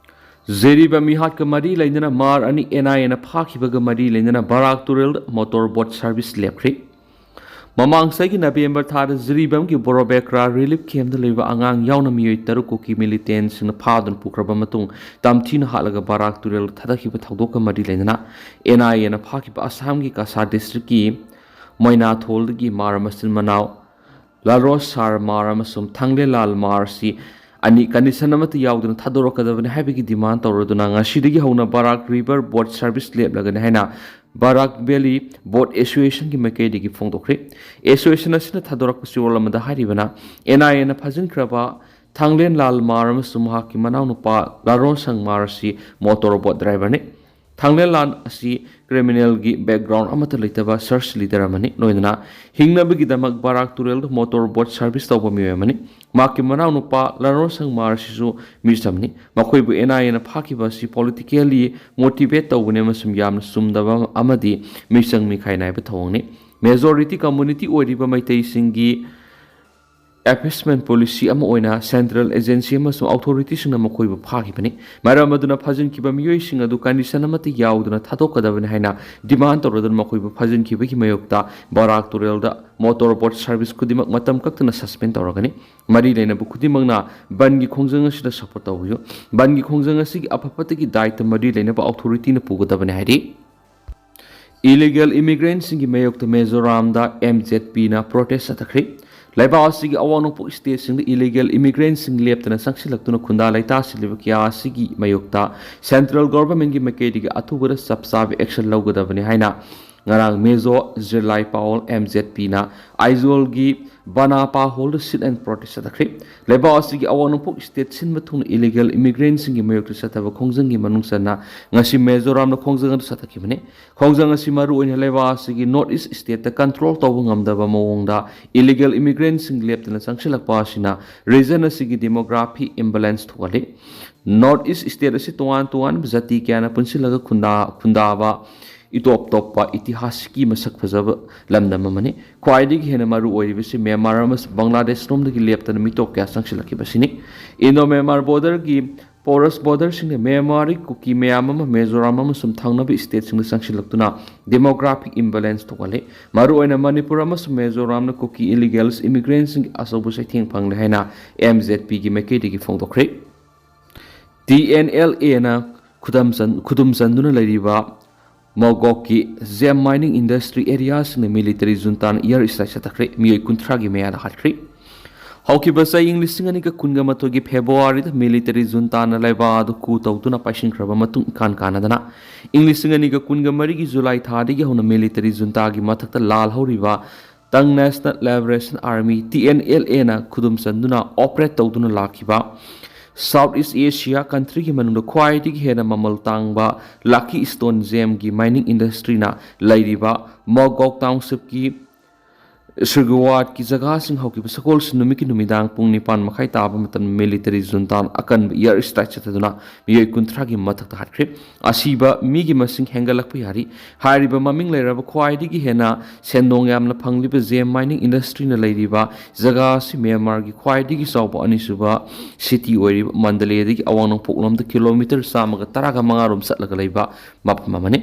ꯖꯤꯔꯤꯕꯥꯝ ꯃꯤꯍꯥꯠꯀ ꯃꯔꯤ ꯂꯩꯅꯅ ꯃꯥꯔ ꯑꯅꯤ ꯑꯦꯟ ꯑꯥꯏ ꯑꯦꯅ ꯐꯥꯈꯤꯕꯒ ꯃꯔꯤ ꯂꯩꯅꯅ ꯕꯔꯥꯛ ꯇꯨꯔꯦꯜꯗ ꯃꯣꯇꯣꯔ ꯕꯣꯠ ꯁꯥꯔꯚꯤꯁ ꯂꯦꯞꯈ꯭ꯔꯦ꯫ ꯃꯃꯥꯡ ꯆꯍꯤꯒꯤ ꯅꯕꯦꯝꯕꯔ ꯊꯥꯗ ꯖꯤꯔꯤꯕꯥꯝꯒꯤ ꯕꯣꯔꯣꯕꯦꯀ꯭ꯔꯥ ꯔꯤꯂꯤꯐ ꯀꯦꯝꯞꯇ ꯂꯩꯕ ꯑꯉꯥꯡ ꯌꯥꯎꯅ ꯃꯤꯑꯣꯏ ꯇꯔꯨꯛ ꯀꯨꯀꯤ ꯃꯤꯂꯤꯇꯦꯟꯁꯤꯡꯅ ꯐꯥꯗꯨꯅ ꯄꯨꯈ꯭ꯔꯕ ꯃꯇꯨꯡ ꯇꯝꯊꯤꯅ ꯍꯥꯠꯂꯒ ꯕꯔꯥꯛ ꯇꯨꯔꯦꯜꯗ ꯊꯥꯗꯈꯤꯕ ꯊꯧꯗꯣꯛꯀ ꯃꯔꯤ ꯂꯩꯅꯅ ꯑꯦꯟ ꯑꯥꯏ ꯑꯦꯅ ꯐꯥꯈꯤꯕ ꯑꯁꯥꯝꯒꯤ ꯀꯁꯥꯔ ꯗꯤꯁꯇ꯭ꯔꯤꯛꯀꯤ ꯃꯣꯏꯅꯥꯊꯣꯜꯗꯒꯤ ꯃꯥꯔ ꯃꯆꯤꯟ ꯃꯅꯥꯎ ꯂꯥꯔꯣꯁ ꯁꯥꯔ ꯃꯥꯔ ꯑꯃꯁꯨꯡ ꯊꯥꯡꯂꯦꯟꯂꯥꯜ ꯃꯥꯔ ꯑꯁꯤ ꯑꯅꯤ ꯀꯟꯗꯤꯁꯟ ꯑꯃꯠꯇ ꯌꯥꯎꯗꯅ ꯊꯥꯗꯣꯔꯛꯀꯗꯕꯅꯤ ꯍꯥꯏꯕꯒꯤ ꯗꯤꯃꯥꯟ ꯇꯧꯔꯗꯨꯅ ꯉꯁꯤꯗꯒꯤ ꯍꯧꯅ ꯕꯔꯥꯛ ꯔꯤꯚꯔ ꯕꯣꯠ ꯁꯥꯔꯚꯤꯁ ꯂꯦꯞꯂꯒꯅꯤ ꯍꯥꯏꯅ ꯕꯔꯥꯛ ꯚꯦꯂꯤ ꯕꯣꯠ ꯑꯦꯁꯣꯁꯤꯌꯦꯁꯟꯒꯤ ꯃꯥꯏꯀꯩꯗꯒꯤ ꯐꯣꯡꯗꯣꯛꯈ꯭ꯔꯦ꯫ ꯑꯦꯁꯣꯁꯤꯌꯦꯁꯟ ꯑꯁꯤꯅ ꯊꯥꯗꯣꯔꯛꯄ ꯆꯦꯔꯣꯜ ꯑꯃꯗ ꯍꯥꯏꯔꯤꯕꯅ, ꯑꯦꯟ ꯑꯥꯏ ꯑꯦꯅ ꯐꯥꯖꯤꯟꯈ꯭ꯔꯕ ꯊꯥꯡꯂꯦꯟꯂꯥꯜ ꯃꯥꯔ ꯑꯃꯁꯨꯡ ꯃꯍꯥꯛꯀꯤ ꯃꯅꯥꯎꯅꯨꯄꯥ ꯂꯥꯔꯣꯟꯁꯪ ꯃꯥꯔ ꯑꯁꯤ ꯃꯣꯇꯣꯔ ꯕꯣꯠ ꯗ꯭ꯔꯥꯏꯚꯔꯅꯤ꯫ ꯊꯥꯡꯂꯦꯟꯂꯥꯜ ꯑꯁꯤ ꯀ꯭ꯔꯤꯃꯤꯅꯦꯜꯒꯤ ꯕꯦꯛꯒ꯭ꯔꯥꯎꯟ ꯑꯃꯠꯇ ꯂꯩꯇꯕ ꯆꯔꯆ ꯂꯤꯗꯔ ꯑꯃꯅꯤ, ꯂꯣꯏꯅꯅ ꯍꯤꯡꯅꯕꯒꯤꯗꯃꯛ ꯕꯔꯥꯛ ꯇꯨꯔꯦꯜꯗ ꯃꯣꯇꯣꯔ ꯕꯣꯠ ꯁꯥꯔꯚꯤꯁ ꯇꯧꯕ ꯃꯤꯑꯣꯏ ꯑꯃꯅꯤ꯫ ꯃꯍꯥꯛꯀꯤ ꯃꯅꯥꯎꯅꯨꯄꯥ ꯂꯥꯔꯣꯟꯁꯪ ꯃꯥꯔ ꯑꯁꯤꯁꯨ ꯃꯤꯆꯝꯅꯤ꯫ ꯃꯈꯣꯏꯕꯨ ꯑꯦꯟ ꯑꯥꯏ ꯑꯦꯅ ꯐꯥꯈꯤꯕ ꯑꯁꯤ ꯄꯣꯂꯤꯇꯤꯀꯦꯜꯂꯤ ꯃꯣꯇꯤꯚꯦꯠ ꯇꯧꯕꯅꯤ ꯑꯃꯁꯨꯡ ꯌꯥꯝꯅ ꯆꯨꯝꯗꯕ ꯑꯃꯗꯤ ꯃꯤꯆꯪ ꯃꯤꯈꯥꯏ ꯅꯥꯏꯕ ꯊꯧꯑꯣꯡꯅꯤ꯫ ꯃꯦꯖꯣꯔꯤꯇꯤ ꯀꯝꯃꯨꯅꯤꯇꯤ ꯑꯣꯏꯔꯤꯕ ꯃꯩꯇꯩꯁꯤꯡꯒꯤ ꯑꯦꯄꯤꯁꯃꯦꯟ ꯄꯣꯂꯤꯁꯤ ꯑꯃ ꯑꯣꯏꯅ ꯁꯦꯟꯇ꯭ꯔꯦꯜ ꯑꯦꯖꯦꯟꯁꯤ ꯑꯃꯁꯨꯡ ꯑꯣꯊꯣꯔꯤꯇꯤꯁꯤꯡꯅ ꯃꯈꯣꯏꯕꯨ ꯐꯥꯈꯤꯕꯅꯤ꯫ ꯃꯔꯝ ꯑꯗꯨꯅ ꯐꯥꯖꯤꯟꯈꯤꯕ ꯃꯤꯑꯣꯏꯁꯤꯡ ꯑꯗꯨ ꯀꯟꯗꯤꯁꯟ ꯑꯃꯠꯇ ꯌꯥꯎꯗꯅ ꯊꯥꯗꯣꯛꯀꯗꯕꯅꯤ ꯍꯥꯏꯅ ꯗꯤꯃꯥꯟ ꯇꯧꯔꯗꯨꯅ ꯃꯈꯣꯏꯕꯨ ꯐꯥꯖꯤꯟꯈꯤꯕꯒꯤ ꯃꯥꯌꯣꯛꯇ ꯕꯔꯥꯛ ꯇꯨꯔꯦꯜꯗ ꯃꯣꯇꯣꯔ ꯕꯣꯠ ꯁꯥꯔꯚꯤꯁ ꯈꯨꯗꯤꯡꯃꯛ ꯃꯇꯝ ꯀꯛꯇꯅ ꯁꯁꯄꯦꯟ ꯇꯧꯔꯒꯅꯤ꯫ ꯃꯔꯤ ꯂꯩꯅꯕ ꯈꯨꯗꯤꯡꯃꯛꯅ ꯕꯟꯒꯤ ꯈꯣꯡꯖꯪ ꯑꯁꯤꯗ ꯁꯄꯣꯔꯠ ꯇꯧꯕꯤꯌꯨ꯫ ꯕꯟꯒꯤ ꯈꯣꯡꯖꯪ ꯑꯁꯤꯒꯤ ꯑꯐ ꯐꯠꯇꯒꯤ ꯗꯥꯏꯇ ꯃꯔꯤ ꯂꯩꯅꯕ ꯑꯣꯊꯣꯔꯤꯇꯤꯅ ꯄꯨꯒꯗꯕꯅꯤ ꯍꯥꯏꯔꯤ꯫ ꯏꯂꯤꯒꯦꯜ ꯏꯃꯤꯒ꯭ꯔꯦꯟꯁꯤꯡꯒꯤ ꯃꯥꯌꯣꯛꯇ ꯃꯤꯖꯣꯔꯥꯝꯗ ꯑꯦꯝ ꯖꯦꯠ ꯄꯤꯅ ꯄ꯭ꯔꯣꯇꯦꯁ ꯆꯠꯊꯈ꯭ꯔꯤ꯫ ꯂꯩꯕꯥꯛ ꯑꯁꯤꯒꯤ ꯑꯋꯥꯡ ꯅꯣꯡꯄꯣꯛ ꯁ꯭ꯇꯦꯠꯁꯤꯡꯗ ꯏꯂꯤꯒꯦꯜ ꯏꯃꯤꯒ꯭ꯔꯦꯟꯁꯤꯡ ꯂꯦꯞꯇꯅ ꯆꯪꯁꯤꯜꯂꯛꯇꯨꯅ ꯈꯨꯟꯗꯥ ꯂꯩꯇꯥꯁꯤꯜꯂꯤꯕ ꯀꯌꯥ ꯑꯁꯤꯒꯤ ꯃꯥꯌꯣꯛꯇ ꯁꯦꯟꯇ꯭ꯔꯦꯜ ꯒꯣꯚꯔꯟꯃꯦꯟꯠꯀꯤ ꯃꯥꯏꯀꯩꯗꯒꯤ ꯑꯊꯨꯕꯗ ꯆꯞ ꯆꯥꯕ ꯑꯦꯛꯁꯟ ꯂꯧꯒꯗꯕꯅꯤ ꯍꯥꯏꯅ ꯉꯔꯥꯡ ꯃꯤꯖꯣ ꯖꯤꯂꯥꯏ ꯄꯥꯋꯜ ꯑꯦꯝ ꯖꯦꯠ ꯄꯤꯅ ꯑꯥꯏꯖꯣꯜꯒꯤ ꯕꯅꯥꯄꯥ ꯍꯣꯜꯗ ꯁꯤꯠ ꯑꯦꯟ ꯄ꯭ꯔꯣꯇꯦꯁ ꯆꯠꯊꯈ꯭ꯔꯤ꯫ ꯂꯩꯕꯥꯛ ꯑꯁꯤꯒꯤ ꯑꯋꯥꯡ ꯅꯣꯡꯄꯣꯛ ꯁ꯭ꯇꯦꯠ ꯁꯤꯟꯕ ꯊꯨꯡꯅ ꯏꯂꯤꯒꯦꯜ ꯏꯃꯤꯒ꯭ꯔꯦꯟꯁꯤꯡꯒꯤ ꯃꯥꯌꯣꯛꯇ ꯆꯠꯊꯕ ꯈꯣꯡꯖꯪꯒꯤ ꯃꯅꯨꯡ ꯆꯟꯅ ꯉꯁꯤ ꯃꯤꯖꯣꯔꯥꯝꯗ ꯈꯣꯡꯖꯪ ꯑꯗꯨ ꯆꯠꯊꯈꯤꯕꯅꯤ꯫ ꯈꯣꯡꯖꯪ ꯑꯁꯤ ꯃꯔꯨꯑꯣꯏꯅ ꯂꯩꯕꯥꯛ ꯑꯁꯤꯒꯤ ꯅꯣꯔꯠ ꯏꯁ ꯁ꯭ꯇꯦꯠꯇ ꯀꯟꯇ꯭ꯔꯣꯜ ꯇꯧꯕ ꯉꯝꯗꯕ ꯃꯑꯣꯡꯗ ꯏꯂꯤꯒꯦꯜ ꯏꯃꯤꯒ꯭ꯔꯦꯟꯁꯤꯡ ꯂꯦꯞꯇꯅ ꯆꯪꯁꯤꯜꯂꯛꯄ ꯑꯁꯤꯅ ꯔꯤꯖꯟ ꯑꯁꯤꯒꯤ ꯗꯦꯃꯣꯒ꯭ꯔꯥꯐꯤ ꯏꯝꯕꯦꯂꯦꯟꯁ ꯊꯣꯛꯍꯜꯂꯤ꯫ ꯅꯣꯔꯠ ꯏꯁ ꯁ꯭ꯇꯦꯠ ꯑꯁꯤ ꯇꯣꯉꯥꯟ ꯇꯣꯉꯥꯟꯕ ꯖꯥꯇꯤ ꯀꯌꯥꯅ ꯄꯨꯟꯁꯤꯜꯂꯒ ꯈꯨꯟꯗꯥ-, ꯈꯨꯟꯗꯥꯕ ꯏꯇꯣꯞ ꯇꯣꯞꯄ ꯏꯇꯤꯍꯥꯁꯀꯤ ꯃꯁꯛ ꯐꯖꯕ ꯂꯝꯗꯝ ꯑꯃꯅꯤ꯫ ꯈ꯭ꯋꯥꯏꯗꯒꯤ ꯍꯦꯟꯅ ꯃꯔꯨ ꯑꯣꯏꯔꯤꯕꯁꯤ ꯃ꯭ꯌꯥꯟꯃꯥꯔ ꯑꯃꯁꯨꯡ ꯕꯪꯒ꯭ꯂꯥꯗꯦꯁ ꯂꯣꯝꯗꯒꯤ ꯂꯦꯞꯇꯅ ꯃꯤꯇꯣꯞ ꯀꯌꯥ ꯆꯪꯁꯤꯜꯂꯛꯈꯤꯕꯁꯤꯅꯤ꯫ ꯏꯟꯗꯣ ꯃ꯭ꯌꯥꯟꯃꯥꯔ ꯕꯣꯔꯗꯔꯒꯤ ꯄꯣꯔꯁ ꯕꯣꯔꯗꯔꯁꯤꯡꯅ ꯃ꯭ꯌꯥꯟꯃꯥꯔꯒꯤ ꯀꯨꯀꯤ ꯃꯌꯥꯝ ꯑꯃ ꯃꯤꯖꯣꯔꯥꯝ ꯑꯃꯁꯨꯡ ꯊꯪꯅꯕ ꯁ꯭ꯇꯦꯠꯁꯤꯡꯗ ꯆꯪꯁꯤꯜꯂꯛꯇꯨꯅ ꯗꯦꯃꯣꯒ꯭ꯔꯥꯐꯤꯛ ꯏꯝꯕꯦꯂꯦꯟꯁ ꯊꯣꯛꯍꯜꯂꯤ꯫ ꯃꯔꯨꯑꯣꯏꯅ ꯃꯅꯤꯄꯨꯔ ꯑꯃꯁꯨꯡ ꯃꯤꯖꯣꯔꯥꯝꯅ ꯀꯨꯀꯤ ꯏꯂꯤꯒꯦꯜꯁ ꯏꯃꯤꯒ꯭ꯔꯦꯟꯁꯤꯡꯒꯤ ꯑꯆꯧꯕ ꯆꯩꯊꯦꯡ ꯐꯪꯂꯦ ꯍꯥꯏꯅ ꯑꯦꯝ ꯖꯦꯠ ꯄꯤꯒꯤ ꯃꯥꯏꯀꯩꯗꯒꯤ ꯐꯣꯡꯗꯣꯛꯈ꯭ꯔꯦ꯫ ꯇꯤ ꯑꯦꯟ ꯑꯦꯜ ꯑꯦꯅ ꯈꯨꯗꯝ ꯆꯟ-, ꯈꯨꯗꯨꯝ ꯆꯟꯗꯨꯅ ꯂꯩꯔꯤꯕ ꯃꯣꯒꯣꯛꯀꯤ ꯖꯦꯝ ꯃꯥꯏꯅꯤꯡ ꯏꯟꯗꯁꯇ꯭ꯔꯤ ꯑꯦꯔꯤꯌꯥꯁꯤꯡꯗ ꯃꯤꯂꯤꯇꯔꯤ ꯖꯨꯟꯇꯥꯅ ꯏꯌꯥꯔ ꯁ꯭ꯇ꯭ꯔꯥꯏꯛ ꯆꯠꯊꯈ꯭ꯔꯦ꯫ ꯃꯤꯑꯣꯏ ꯀꯨꯟꯊ꯭ꯔꯥꯒꯤ ꯃꯌꯥꯗ ꯍꯥꯠꯈ꯭ꯔꯦ꯫ ꯍꯧꯈꯤꯕ ꯆꯍꯤ ꯂꯤꯁꯤꯡ ꯑꯅꯤꯒ ꯀꯨꯟꯒ ꯃꯥꯊꯣꯏꯒꯤ ꯐꯦꯕ꯭ꯔꯨꯋꯥꯔꯤꯗ ꯃꯤꯂꯤꯇꯔꯤ ꯖꯨꯟꯇꯥꯅ ꯂꯩꯕꯥꯛ ꯑꯗꯨ ꯀꯨ ꯇꯧꯗꯨꯅ ꯄꯥꯏꯁꯤꯟꯈ꯭ꯔꯕ ꯃꯇꯨꯡ ꯏꯀꯥꯟ ꯀꯥꯟꯅꯗꯅ ꯏꯪ ꯂꯤꯁꯤꯡ ꯑꯅꯤꯒ ꯀꯨꯟꯒ ꯃꯔꯤꯒꯤ ꯖꯨꯂꯥꯏ ꯊꯥꯗꯒꯤ ꯍꯧꯅ ꯃꯤꯂꯤꯇꯔꯤ ꯖꯨꯟꯇꯥꯒꯤ ꯃꯊꯛꯇ ꯂꯥꯜꯍꯧꯔꯤꯕ ꯇꯪ national liberation army, T N L ꯑꯦꯅ ꯈꯨꯗꯨꯝ ꯆꯟꯗꯨꯅ ꯑꯣꯄꯔꯦꯠ ꯇꯧꯗꯨꯅ ꯂꯥꯛꯈꯤꯕ ꯁꯥꯎꯠ ꯏꯁ ꯑꯦꯁꯤꯌꯥ ꯀꯟꯇ꯭ꯔꯤꯒꯤ ꯃꯅꯨꯡꯗ ꯈ꯭ꯋꯥꯏꯗꯒꯤ ꯍꯦꯟꯅ ꯃꯃꯜ ꯇꯥꯡꯕ ꯂꯛꯀꯤ ꯁ꯭ꯇꯣꯟ ꯖꯦꯝꯒꯤ ꯃꯥꯏꯅꯤꯡ ꯏꯟꯗꯁꯇ꯭ꯔꯤꯅ ꯂꯩꯔꯤꯕ ꯃꯣꯒꯣꯛ ꯇꯥꯎꯟꯁꯤꯞꯀꯤ ꯁꯨꯒꯋꯥꯠꯀꯤ ꯖꯒꯥꯁꯤꯡ ꯍꯧꯈꯤꯕ ꯁꯒꯣꯜꯁꯦꯟ ꯅꯨꯃꯤꯠꯀꯤ ꯅꯨꯃꯤꯗꯥꯡ ꯄꯨꯡ ꯅꯤꯄꯥꯟ ꯃꯈꯥꯏ ꯇꯥꯕ ꯃꯇꯝꯗ ꯃꯤꯂꯤꯇꯔꯤ ꯖꯨꯟꯇꯥꯅ ꯑꯀꯟꯕ ꯏꯌꯔ ꯁ꯭ꯇ꯭ꯔꯥꯏꯛ ꯆꯠꯊꯗꯨꯅ ꯃꯤꯑꯣꯏ ꯀꯨꯟꯊ꯭ꯔꯥꯒꯤ ꯃꯊꯛꯇ ꯍꯥꯠꯈ꯭ꯔꯦ꯫ ꯑꯁꯤꯕ ꯃꯤꯒꯤ ꯃꯁꯤꯡ ꯍꯦꯟꯒꯠꯂꯛꯄ ꯌꯥꯔꯤ꯫ ꯍꯥꯏꯔꯤꯕ ꯃꯃꯤꯡ ꯂꯩꯔꯕ ꯈ꯭ꯋꯥꯏꯗꯒꯤ ꯍꯦꯟꯅ ꯁꯦꯟꯗꯣꯡ ꯌꯥꯝꯅ ꯐꯪꯂꯤꯕ ꯖꯦꯝ ꯃꯥꯏꯅꯤꯡ ꯏꯟꯗꯁꯇ꯭ꯔꯤꯅ ꯂꯩꯔꯤꯕ ꯖꯒꯥ ꯑꯁꯤ ꯃ꯭ꯌꯥꯟꯃꯥꯔꯒꯤ ꯈ꯭ꯋꯥꯏꯗꯒꯤ ꯆꯥꯎꯕ ꯑꯅꯤꯁꯨꯕ ꯁꯤꯇꯤ ꯑꯣꯏꯔꯤꯕ ꯃꯟꯗꯂꯦꯗꯒꯤ ꯑꯋꯥꯡ ꯅꯣꯡꯄꯣꯛꯂꯣꯝꯗ ꯀꯤꯂꯣꯃꯤꯇꯔ ꯆꯥꯝꯃꯒ ꯇꯔꯥꯒ ꯃꯉꯥ ꯔꯣꯝ ꯆꯠꯂꯒ ꯂꯩꯕ ꯃꯐꯝ ꯑꯃꯅꯤ꯫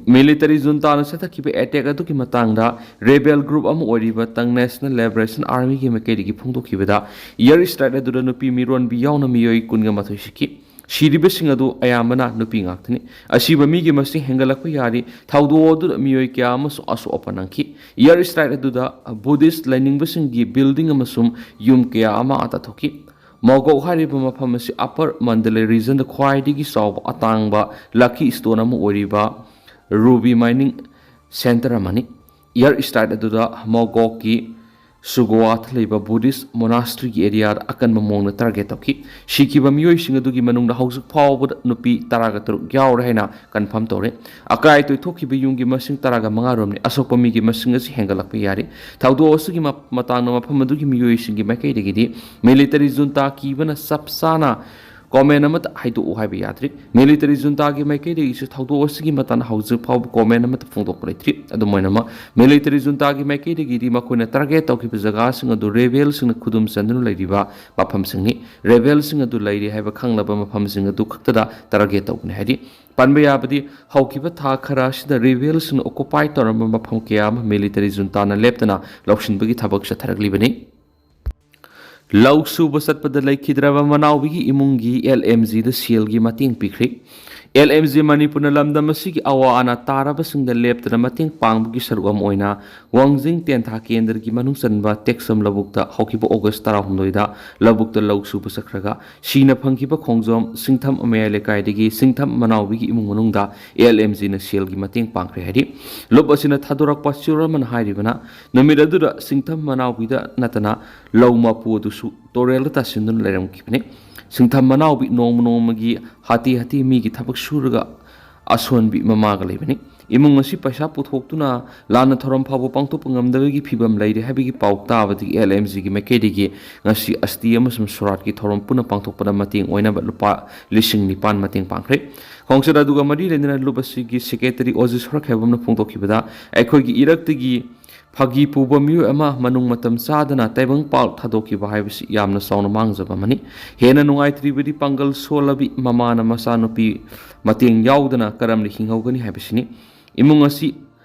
ꯃꯤꯂꯤꯇꯔꯤ ꯖꯨꯟꯇꯥꯅ ꯆꯠꯊꯈꯤꯕ ꯑꯦꯇꯦꯛ ꯑꯗꯨꯒꯤ ꯃꯇꯥꯡꯗ ꯔꯦꯕꯦꯜ ꯒ꯭ꯔꯨꯞ ꯑꯃ ꯑꯣꯏꯔꯤꯕ ꯇꯪ ꯅꯦꯁꯅꯦꯜ ꯂꯤꯕꯔꯦꯁꯟ ꯑꯥꯔꯃꯤꯒꯤ ꯃꯥꯏꯀꯩꯗꯒꯤ ꯐꯣꯡꯗꯣꯛꯈꯤꯕꯗ, ꯏꯌꯔ ꯁ꯭ꯇ꯭ꯔꯥꯏꯛ ꯑꯗꯨꯗ ꯅꯨꯄꯤ ꯃꯤꯔꯣꯟꯕꯤ ꯌꯥꯎꯅ ꯃꯤꯑꯣꯏ ꯀꯨꯟꯒ ꯃꯥꯊꯣꯏ ꯁꯤꯈꯤ꯫ ꯁꯤꯔꯤꯕꯁꯤꯡ ꯑꯗꯨ ꯑꯌꯥꯝꯕꯅ ꯅꯨꯄꯤ ꯉꯥꯛꯇꯅꯤ꯫ ꯑꯁꯤꯕ ꯃꯤꯒꯤ ꯃꯁꯤꯡ ꯍꯦꯟꯒꯠꯂꯛꯄ ꯌꯥꯔꯤ꯫ ꯊꯧꯗꯣꯛ ꯑꯗꯨꯗ ꯃꯤꯑꯣꯏ ꯀꯌꯥ ꯑꯃꯁꯨ ꯑꯁꯣꯛ ꯑꯄꯟ ꯅꯪꯈꯤ꯫ ꯏꯌꯔ ꯁ꯭ꯇ꯭ꯔꯥꯏꯛ ꯑꯗꯨꯗ ꯕꯨꯙꯤꯁ꯭ꯠ ꯂꯥꯏꯅꯤꯡꯕꯁꯤꯡꯒꯤ ꯕꯤꯜꯗꯤꯡ ꯑꯃꯁꯨꯡ ꯌꯨꯝ ꯀꯌꯥ ꯑꯃ ꯇꯥꯊꯣꯛꯈꯤ꯫ ꯃꯣꯒꯣꯛ ꯍꯥꯏꯔꯤꯕ ꯃꯐꯝ ꯑꯁꯤ ꯑꯄꯔ ꯃꯟꯗꯂꯦ ꯔꯤꯖꯟꯗ ꯈ꯭ꯋꯥꯏꯗꯒꯤ ꯆꯥꯎꯕ ꯑꯇꯥꯡꯕ ꯂꯛꯀꯤ ꯁ꯭ꯇꯣꯟ ꯑꯃ ꯑꯣꯏꯔꯤꯕ ꯔꯨꯕꯤ ꯃꯥꯏꯅꯤꯡ ꯁꯦꯟꯇꯔ ꯑꯃꯅꯤ꯫ ꯏꯌꯔ ꯁ꯭ꯇ꯭ꯔꯥꯏꯛ ꯑꯗꯨꯗ ꯃꯣꯒꯣꯛꯀꯤ ꯁꯨꯒꯣꯋꯥꯠꯇ ꯂꯩꯕ ꯕꯨꯙꯤꯁ꯭ꯠ ꯃꯣꯅꯥꯁꯇ꯭ꯔꯤꯒꯤ ꯑꯦꯔꯤꯌꯥꯗ ꯑꯀꯟꯕ ꯃꯑꯣꯡꯗ ꯇꯥꯔꯒꯦꯠ ꯇꯧꯈꯤ꯫ ꯁꯤꯈꯤꯕ ꯃꯤꯑꯣꯏꯁꯤꯡ ꯑꯗꯨꯒꯤ ꯃꯅꯨꯡꯗ ꯍꯧꯖꯤꯛ ꯐꯥꯎꯕꯗ ꯅꯨꯄꯤ ꯇꯔꯥꯒ ꯇꯔꯨꯛ ꯌꯥꯎꯔꯦ ꯍꯥꯏꯅ ꯀꯟꯐꯥꯔꯝ ꯇꯧꯔꯦ꯫ ꯑꯀꯥꯏ ꯑꯇꯣꯏ ꯊꯣꯛꯈꯤꯕ ꯌꯨꯝꯒꯤ ꯃꯁꯤꯡ ꯇꯔꯥꯒ ꯃꯉꯥ ꯔꯣꯝꯅꯤ꯫ ꯑꯁꯣꯛꯄ ꯃꯤꯒꯤ ꯃꯁꯤꯡ ꯑꯁꯤ ꯍꯦꯟꯒꯠꯂꯛꯄ ꯌꯥꯔꯤ꯫ ꯊꯧꯗꯣꯛ ꯑꯁꯤꯒꯤ ꯃ-, ꯃꯇꯥꯡꯗ ꯃꯐꯝ ꯑꯗꯨꯒꯤ ꯃꯤꯑꯣꯏꯁꯤꯡꯒꯤ ꯃꯥꯏꯀꯩꯗꯒꯤꯗꯤ ꯃꯤꯂꯤꯇꯔꯤ ꯖꯨꯟꯇꯥ ꯀꯤꯕꯅ ꯆꯞ ꯆꯥꯅ ꯀꯣꯃꯦꯟ ꯑꯃꯠꯇ ꯍꯥꯏꯗꯣꯛꯎ ꯍꯥꯏꯕ ꯌꯥꯗ꯭ꯔꯤ꯫ ꯃꯤꯂꯤꯇꯔꯤ ꯖꯨꯟꯇꯥꯒꯤ ꯃꯥꯏꯀꯩꯗꯒꯤꯁꯨ ꯊꯧꯗꯣꯛ ꯑꯁꯤꯒꯤ ꯃꯇꯥꯡꯗ ꯍꯧꯖꯤꯛ ꯐꯥꯎꯕ ꯀꯣꯃꯦꯟ ꯑꯃꯠꯇ ꯐꯣꯡꯗꯣꯛꯄ ꯂꯩꯇ꯭ꯔꯤ꯫ ꯑꯗꯨꯝ ꯑꯣꯏꯅꯃꯛ, ꯃꯤꯂꯤꯇꯔꯤ ꯖꯨꯟꯇꯥꯒꯤ ꯃꯥꯏꯀꯩꯗꯒꯤꯗꯤ ꯃꯈꯣꯏꯅ ꯇꯥꯔꯒꯦꯠ ꯇꯧꯈꯤꯕ ꯖꯒꯥꯁꯤꯡ ꯑꯗꯨ ꯔꯦꯕꯦꯜꯁꯤꯡꯅ ꯈꯨꯗꯨꯝ ꯆꯟꯗꯨꯅ ꯂꯩꯔꯤꯕ ꯃꯐꯝꯁꯤꯡꯅꯤ꯫ ꯔꯦꯕꯦꯜꯁꯤꯡ ꯑꯗꯨ ꯂꯩꯔꯤ ꯍꯥꯏꯕ ꯈꯪꯂꯕ ꯃꯐꯝꯁꯤꯡ ꯑꯗꯨ ꯈꯛꯇꯗ ꯇꯥꯔꯒꯦꯠ ꯇꯧꯕꯅꯤ ꯍꯥꯏꯔꯤ꯫ ꯄꯟꯕ ꯌꯥꯕꯗꯤ, ꯍꯧꯈꯤꯕ ꯊꯥ ꯈꯔ ꯑꯁꯤꯗ ꯔꯦꯕꯦꯜꯁꯤꯡꯅ ꯑꯣꯀꯨꯄꯥꯏ ꯇꯧꯔꯝꯕ ꯃꯐꯝ ꯀꯌꯥ ꯑꯃ ꯃꯤꯂꯤꯇꯔꯤ ꯖꯨꯟꯇꯥꯅ ꯂꯦꯞꯇꯅ ꯂꯧꯁꯤꯟꯕꯒꯤ ꯊꯕꯛ ꯆꯠꯊꯔꯛꯂꯤꯕꯅꯤ꯫ ꯂꯧ ꯁꯨꯕ ꯆꯠꯄꯗ ꯂꯩꯈꯤꯗ꯭ꯔꯕ ꯃꯅꯥꯎꯕꯤꯒꯤ ꯏꯃꯨꯡꯒꯤ ꯑꯦꯜ ꯑꯦꯝ ꯖꯤꯗ ꯁꯦꯜꯒꯤ ꯃꯇꯦꯡ ꯄꯤꯈ꯭ꯔꯤ꯫ ꯑꯦꯜ ꯑꯦꯝ ꯖꯤ ꯃꯅꯤꯄꯨꯔꯅ ꯂꯝꯗꯝ ꯑꯁꯤꯒꯤ ꯑꯋꯥ ꯑꯅꯥ ꯇꯥꯔꯕꯁꯤꯡꯗ ꯂꯦꯞꯇꯅ ꯃꯇꯦꯡ ꯄꯥꯡꯕꯒꯤ ꯁꯔꯨꯛ ꯑꯃ ꯑꯣꯏꯅ ꯋꯥꯡꯖꯤꯡ ꯇꯦꯟꯊꯥ ꯀꯦꯟꯗ꯭ꯔꯒꯤ ꯃꯅꯨꯡ ꯆꯟꯕ ꯇꯦꯛꯁꯝ ꯂꯧꯕꯨꯛꯇ ꯍꯧꯈꯤꯕ ꯑꯣꯒꯁ ꯇꯔꯥꯍꯨꯝꯗꯣꯏꯗ ꯂꯧꯕꯨꯛꯇ ꯂꯧ ꯁꯨꯕ ꯆꯠꯈ꯭ꯔꯒ ꯁꯤꯅ ꯐꯪꯈꯤꯕ ꯈꯣꯡꯖꯣꯝ ꯁꯤꯡꯊꯝ ꯃꯌꯥꯏ ꯂꯩꯀꯥꯏꯗꯒꯤ ꯁꯤꯡꯊꯝ ꯃꯅꯥꯎꯕꯤꯒꯤ ꯏꯃꯨꯡ ꯃꯅꯨꯡꯗ ꯑꯦꯜ ꯑꯦꯝ ꯖꯤꯅ ꯁꯦꯜꯒꯤ ꯃꯇꯦꯡ ꯄꯥꯡꯈ꯭ꯔꯦ ꯍꯥꯏꯔꯤ꯫ ꯂꯨꯞ ꯑꯁꯤꯅ ꯊꯥꯗꯣꯔꯛꯄ ꯆꯤꯌꯔꯃꯟ ꯍꯥꯏꯔꯤꯕꯅ ꯅꯨꯃꯤꯠ ꯑꯗꯨꯗ ꯁꯤꯡꯊꯝ ꯃꯅꯥꯎꯕꯤꯗ ꯅꯠꯇꯅ ꯂꯧ ꯃꯄꯨ ꯑꯗꯨꯁꯨ ꯇꯨꯔꯦꯜꯗ ꯇꯥꯁꯤꯟꯗꯨꯅ ꯂꯩꯔꯝꯈꯤꯕꯅꯤ꯫ ꯁꯤꯡꯊꯝ ꯃꯅꯥꯎꯕꯤ ꯅꯣꯡꯃ ꯅꯣꯡꯃꯒꯤ ꯍꯥꯇꯦ ꯍꯥꯇꯦ ꯃꯤꯒꯤ ꯊꯕꯛ ꯁꯨꯔꯒ ꯑꯁꯣꯟꯕꯤ ꯃꯃꯥꯒ ꯂꯩꯕꯅꯤ꯫ ꯏꯃꯨꯡ ꯑꯁꯤ ꯄꯩꯁꯥ ꯄꯨꯊꯣꯛꯇꯨꯅ ꯂꯥꯟꯅ ꯊꯧꯔꯝ ꯐꯥꯎꯕ ꯄꯥꯡꯊꯣꯛꯄ ꯉꯝꯗꯕꯒꯤ ꯐꯤꯕꯝ ꯂꯩꯔꯦ ꯍꯥꯏꯕꯒꯤ ꯄꯥꯎ ꯇꯥꯕꯗꯒꯤ ꯑꯦꯜ ꯑꯦꯝ ꯖꯤꯒꯤ ꯃꯥꯏꯀꯩꯗꯒꯤ ꯉꯁꯤ ꯑꯁꯇꯤ ꯑꯃꯁꯨꯡ ꯁꯣꯔꯥꯠꯀꯤ ꯊꯧꯔꯝ ꯄꯨꯟꯅ ꯄꯥꯡꯊꯣꯛꯄꯗ ꯃꯇꯦꯡ ꯑꯣꯏꯅꯕ ꯂꯨꯄꯥ ꯂꯤꯁꯤꯡ ꯅꯤꯄꯥꯟ ꯃꯇꯦꯡ ꯄꯥꯡꯈ꯭ꯔꯦ꯫ ꯈꯣꯡꯆꯠ ꯑꯗꯨꯒ ꯃꯔꯤ ꯂꯩꯅꯅ ꯂꯨꯞ ꯑꯁꯤꯒꯤ ꯁꯦꯀ꯭ꯔꯦꯇꯔꯤ ꯑꯣꯖꯤ ꯁꯣꯔꯈꯦꯕꯝꯅ ꯐꯣꯡꯗꯣꯛꯈꯤꯕꯗ, ꯑꯩꯈꯣꯏꯒꯤ ꯏꯔꯛꯇꯒꯤ ꯐꯥꯒꯤ ꯄꯨꯕ ꯃꯤꯑꯣꯏ ꯑꯃ ꯃꯅꯨꯡ ꯃꯇꯝ ꯆꯥꯗꯅ ꯇꯥꯏꯕꯪꯄꯥꯜ ꯊꯥꯗꯣꯛꯈꯤꯕ ꯍꯥꯏꯕꯁꯤ ꯌꯥꯝꯅ ꯆꯥꯎꯅ ꯃꯥꯡꯖꯕ ꯑꯃꯅꯤ꯫ ꯍꯦꯟꯅ ꯅꯨꯡꯉꯥꯏꯇ꯭ꯔꯤꯕꯗꯤ ꯄꯥꯡꯒꯜ ꯁꯣꯜꯂꯕꯤ ꯃꯃꯥꯅ ꯃꯆꯥꯅꯨꯄꯤ ꯃꯇꯦꯡ ꯌꯥꯎꯗꯅ ꯀꯔꯝꯅ ꯍꯤꯡꯍꯧꯒꯅꯤ ꯍꯥꯏꯕꯁꯤꯅꯤ꯫ ꯏꯃꯨꯡ ꯑꯁꯤ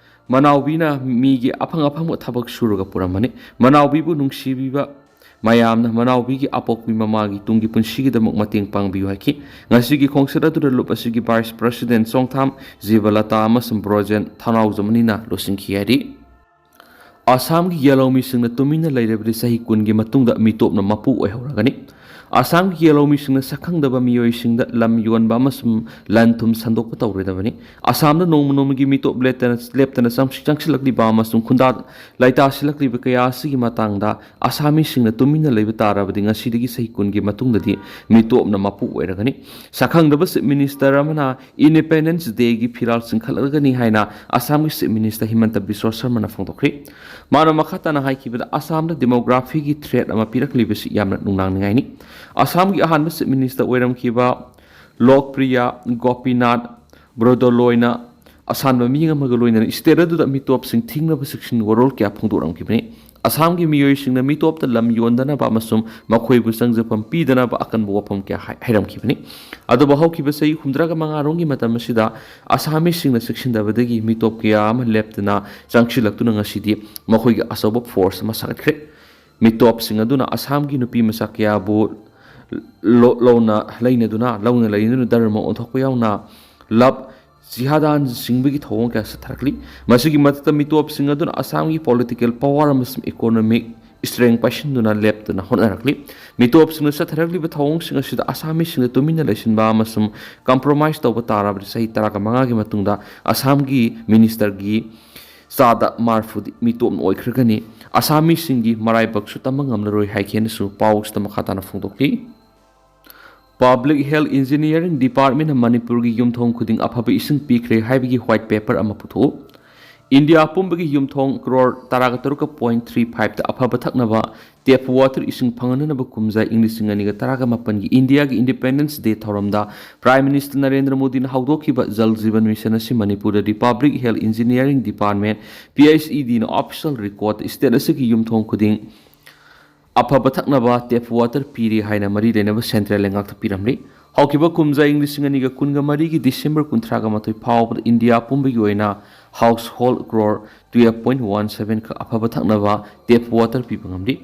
ꯃꯅꯥꯎꯕꯤꯅ ꯃꯤꯒꯤ ꯑꯐꯪ ꯑꯐꯪꯕ ꯊꯕꯛ ꯁꯨꯔꯒ ꯄꯨꯔꯝꯕꯅꯤ꯫ ꯃꯅꯥꯎꯕꯤꯕꯨ ꯅꯨꯡꯁꯤꯕꯤꯕ ꯃꯌꯥꯝꯅ ꯃꯅꯥꯎꯕꯤꯒꯤ ꯑꯄꯣꯛꯄꯤ ꯃꯃꯥꯒꯤ ꯇꯨꯡꯒꯤ ꯄꯨꯟꯁꯤꯒꯤꯗꯃꯛ ꯃꯇꯦꯡ ꯄꯥꯡꯕꯤꯌꯨ ꯍꯥꯏꯈꯤ꯫ ꯉꯁꯤꯒꯤ ꯈꯣꯡꯆꯠ ꯑꯗꯨꯗ ꯂꯨꯞ ꯑꯁꯤꯒꯤ ꯚꯥꯏꯁ ꯄ꯭ꯔꯁꯤꯗꯦꯟ ꯆꯣꯡꯊꯥꯝ ꯖꯤꯕꯂꯇꯥ ꯑꯃꯁꯨꯡ ꯕ꯭ꯔꯣꯖꯦꯟ ꯊꯅꯥꯎꯖꯝꯅꯤꯅ ꯂꯣꯏꯁꯤꯟꯈꯤ ꯍꯥꯏꯔꯤ꯫ ꯑꯁꯥꯝꯒꯤ ꯌꯦꯜꯍꯧꯃꯤꯁꯤꯡꯅ ꯇꯨꯃꯤꯟꯅ ꯂꯩꯔꯕꯗꯤ ꯆꯍꯤ ꯀꯨꯟꯒꯤ ꯃꯇꯨꯡꯗ ꯃꯤꯇꯣꯞꯅ ꯃꯄꯨ ꯑꯣꯏꯍꯧꯔꯒꯅꯤ꯫ ꯑꯁꯥꯝꯒꯤ ꯌꯦꯜꯍꯧꯃꯤꯁꯤꯡꯅ ꯁꯛꯈꯪꯗꯕ ꯃꯤꯑꯣꯏꯁꯤꯡꯗ ꯂꯝ ꯌꯣꯟꯕ ꯑꯃꯁꯨꯡ ꯂꯟ ꯊꯨꯝ ꯁꯟꯗꯣꯛꯄ ꯇꯧꯔꯣꯏꯗꯕꯅꯤ꯫ ꯑꯁꯥꯝꯗ ꯅꯣꯡꯃ ꯅꯣꯡꯃꯒꯤ ꯃꯤꯇꯣꯞ ꯂꯦꯞꯇꯅ, ꯂꯦꯞꯇꯅ ꯆꯪꯁꯤ-, ꯆꯪꯁꯤꯜꯂꯛꯂꯤꯕ ꯑꯃꯁꯨꯡ ꯈꯨꯟꯗꯥ ꯂꯩꯇꯥꯁꯤꯜꯂꯛꯂꯤꯕ ꯀꯌꯥ ꯑꯁꯤꯒꯤ ꯃꯇꯥꯡꯗ ꯑꯁꯥꯃꯤꯁꯤꯡꯅ ꯇꯨꯃꯤꯟꯅ ꯂꯩꯕ ꯇꯥꯔꯕꯗꯤ ꯉꯁꯤꯗꯒꯤ ꯆꯍꯤ ꯀꯨꯟꯒꯤ ꯃꯇꯨꯡꯗꯗꯤ ꯃꯤꯇꯣꯞꯅ ꯃꯄꯨ ꯑꯣꯏꯔꯒꯅꯤ꯫ ꯁꯛꯈꯪꯗꯕ ꯆꯤꯐ ꯃꯤꯅꯤꯁꯇꯔ ꯑꯃꯅ ꯏꯟꯗꯤꯄꯦꯟꯗꯦꯟꯁ ꯗꯦꯒꯤ ꯐꯤꯔꯥꯜ ꯆꯤꯡꯈꯠꯂꯒꯅꯤ ꯍꯥꯏꯅ ꯑꯁꯥꯝꯒꯤ ꯆꯤꯐ ꯃꯤꯅꯤꯁꯇꯔ ꯍꯤꯃꯟꯇ ꯕꯤꯁ꯭ꯋ ꯁꯔꯃꯅ ꯐꯣꯡꯗꯣꯛꯈ꯭ꯔꯦ꯫ ꯃꯥꯅ ꯃꯈꯥ ꯇꯥꯅ ꯍꯥꯏꯈꯤꯕꯗ, ꯑꯁꯥꯝꯗ ꯗꯦꯃꯣꯒ꯭ꯔꯥꯐꯤꯒꯤ ꯊ꯭ꯔꯦꯠ ꯑꯃ ꯄꯤꯔꯛꯂꯤꯕꯁꯤ ꯌꯥꯝꯅ ꯅꯨꯡꯅꯥꯡꯅꯤꯡꯉꯥꯏꯅꯤ꯫ ꯑꯁꯥꯝꯒꯤ ꯑꯍꯥꯟꯕ ꯆꯤꯐ ꯃꯤꯅꯤꯁꯇꯔ ꯑꯣꯏꯔꯝꯈꯤꯕ ꯂꯣꯛꯄ꯭ꯔꯤꯌꯥ ꯒꯣꯄꯤꯅꯥꯊ ꯕ꯭ꯔꯣꯗꯣꯂꯣꯏꯅ ꯑꯁꯥꯟꯕ ꯃꯤꯠꯌꯦꯡ ꯑꯃꯒ ꯂꯣꯏꯅꯅ ꯁ꯭ꯇꯦꯠ ꯑꯗꯨꯗ ꯃꯤꯇꯣꯞꯁꯤꯡ ꯊꯤꯡꯅꯕ ꯆꯦꯛꯁꯤꯟ ꯋꯥꯔꯣꯜ ꯀꯌꯥ ꯐꯣꯡꯗꯣꯔꯛꯈꯤꯕꯅꯤ꯫ ꯑꯁꯥꯝꯒꯤ ꯃꯤꯑꯣꯏꯁꯤꯡꯅ ꯃꯤꯇꯣꯞꯇ ꯂꯝ ꯌꯣꯟꯗꯅꯕ ꯑꯃꯁꯨꯡ ꯃꯈꯣꯏꯕꯨ ꯆꯪꯖꯐꯝ ꯄꯤꯗꯅꯕ ꯑꯀꯟꯕ ꯋꯥꯐꯝ ꯀꯌꯥ ꯍꯥꯏ-, ꯍꯥꯏꯔꯝꯈꯤꯕꯅꯤ꯫ ꯑꯗꯨꯕꯨ ꯍꯧꯈꯤꯕ ꯆꯍꯤ ꯍꯨꯝꯗ꯭ꯔꯥꯒ ꯃꯉꯥ ꯔꯣꯝꯒꯤ ꯃꯇꯝ ꯑꯁꯤꯗ ꯑꯁꯥꯃꯤꯁꯤꯡꯅ ꯆꯦꯛꯁꯤꯟꯗꯕꯗꯒꯤ ꯃꯤꯇꯣꯞ ꯀꯌꯥ ꯑꯃ ꯂꯦꯞꯇꯅ ꯆꯪꯁꯤꯜꯂꯛꯇꯨꯅ ꯉꯁꯤꯗꯤ ꯃꯈꯣꯏꯒꯤ ꯑꯆꯧꯕ ꯐꯣꯔꯁ ꯑꯃ ꯁꯥꯒꯠꯈ꯭ꯔꯦ꯫ ꯃꯤꯇꯣꯞꯁꯤꯡ ꯑꯗꯨꯅ ꯑꯁꯥꯝꯒꯤ ꯅꯨꯄꯤ ꯃꯆꯥ ꯀꯌꯥꯕꯨ ꯂꯣ-, ꯂꯧꯅ ꯂꯩꯅꯗꯨꯅ, ꯂꯧꯅ ꯂꯩꯅꯗꯨꯅ ꯙꯔꯃ ꯑꯣꯟꯊꯣꯛꯄ ꯌꯥꯎꯅ ꯂꯞ ꯖꯤꯍꯥꯗꯥꯟ ꯆꯤꯡꯕꯒꯤ ꯊꯧꯑꯣꯡ ꯀꯌꯥ ꯆꯠꯊꯔꯛꯂꯤ꯫ ꯃꯁꯤꯒꯤ ꯃꯊꯛꯇ ꯃꯤꯇꯣꯞꯁꯤꯡ ꯑꯗꯨꯅ ꯑꯁꯥꯝꯒꯤ ꯄꯣꯂꯤꯇꯤꯀꯦꯜ ꯄꯋꯥꯔ ꯑꯃꯁꯨꯡ ꯏꯀꯣꯅꯣꯃꯤꯛ ꯏꯁꯇ꯭ꯔꯦꯡ ꯄꯥꯏꯁꯤꯟꯗꯨꯅ ꯂꯦꯞꯇꯅ ꯍꯣꯠꯅꯔꯛꯂꯤ꯫ ꯃꯤꯇꯣꯞꯁꯤꯡꯅ ꯆꯠꯊꯔꯛꯂꯤꯕ ꯊꯧꯑꯣꯡꯁꯤꯡ ꯑꯁꯤꯗ ꯑꯁꯥꯃꯤꯁꯤꯡꯅ ꯇꯨꯃꯤꯟꯅ ꯂꯩꯁꯤꯟꯕ ꯑꯃꯁꯨꯡ ꯀꯝꯄ꯭ꯔꯣꯃꯥꯏꯁ ꯇꯧꯕ ꯇꯥꯔꯕꯗꯤ ꯆꯍꯤ ꯇꯔꯥꯒ ꯃꯉꯥꯒꯤ ꯃꯇꯨꯡꯗ ꯑꯁꯥꯝꯒꯤ ꯃꯤꯅꯤꯁꯇꯔꯒꯤ ꯆꯥꯗ ꯃꯔꯐꯨꯗꯤ ꯃꯤꯇꯣꯞꯅ ꯑꯣꯏꯈ꯭ꯔꯒꯅꯤ꯫ ꯑꯁꯥꯃꯤꯁꯤꯡꯒꯤ ꯃꯔꯥꯏꯕꯛꯁꯨ ꯇꯝꯕ ꯉꯝꯂꯔꯣꯏ ꯍꯥꯏꯈꯤ ꯍꯥꯏꯅꯁꯨ ꯄꯥꯎꯁꯤꯗ ꯃꯈꯥ ꯇꯥꯅ ꯐꯣꯡꯗꯣꯛꯂꯤ꯫ Public Health Engineering Departmentꯅ ꯃꯅꯤꯄꯨꯔꯒꯤ ꯌꯨꯝꯊꯣꯡ ꯈꯨꯗꯤꯡ ꯑꯐꯕ ꯏꯁꯤꯡ ꯄꯤꯈ꯭ꯔꯦ ꯍꯥꯏꯕꯒꯤ white paper ꯑꯃ ꯄꯨꯊꯣꯛꯎ꯫ ꯏꯟꯗꯤꯌꯥ ꯄꯨꯝꯕꯒꯤ ꯌꯨꯝꯊꯣꯡ ꯀ꯭ꯔꯣꯔ ꯇꯔꯥꯒ ꯇꯔꯨꯛꯀ ꯄꯣꯏꯟ ꯊ꯭ꯔꯤ ꯐꯥꯏꯚꯇ ꯑꯐꯕ ꯊꯛꯅꯕ tap water ꯏꯁꯤꯡ ꯐꯪꯍꯟꯅꯅꯕ ꯀꯨꯝꯖꯥ ꯏꯪ ꯂꯤꯁꯤꯡ ꯑꯅꯤꯒ ꯇꯔꯥꯒ ꯃꯥꯄꯟꯒꯤ ꯏꯟꯗꯤꯌꯥꯒꯤ Independence Day ꯊꯧꯔꯝꯗ Prime Minister ꯅꯔꯦꯟꯗ꯭ꯔ ꯃꯣꯗꯤꯅ ꯍꯧꯗꯣꯛꯈꯤꯕ Jal Jeevan Mission ꯑꯁꯤ ꯃꯅꯤꯄꯨꯔꯗꯗꯤ Public Health Engineering Department, P H E Dꯅ official record state ꯑꯁꯤꯒꯤ ꯌꯨꯝꯊꯣꯡ ꯈꯨꯗꯤꯡ ꯑꯐꯕ ꯊꯛꯅꯕ tap water ꯄꯤꯔꯤ ꯍꯥꯏꯅ ꯃꯔꯤ ꯂꯩꯅꯕ central ꯂꯩꯉꯥꯛꯇ ꯄꯤꯔꯝꯂꯤ꯫ ꯍꯧꯈꯤꯕ ꯀꯨꯝꯖꯥ ꯏꯪ ꯂꯤꯁꯤꯡ ꯑꯅꯤꯒ ꯀꯨꯟꯒ ꯃꯔꯤꯒꯤ December ꯀꯨꯟꯊ꯭ꯔꯥꯒ ꯃꯥꯊꯣꯏ ꯐꯥꯎꯕꯗ ꯏꯟꯗꯤꯌꯥ ꯄꯨꯝꯕꯒꯤ ꯑꯣꯏꯅ household crore twelve point one seven ꯈꯛ ꯑꯐꯕ ꯊꯛꯅꯕ tap water ꯄꯤꯕ ꯉꯝꯂꯤ꯫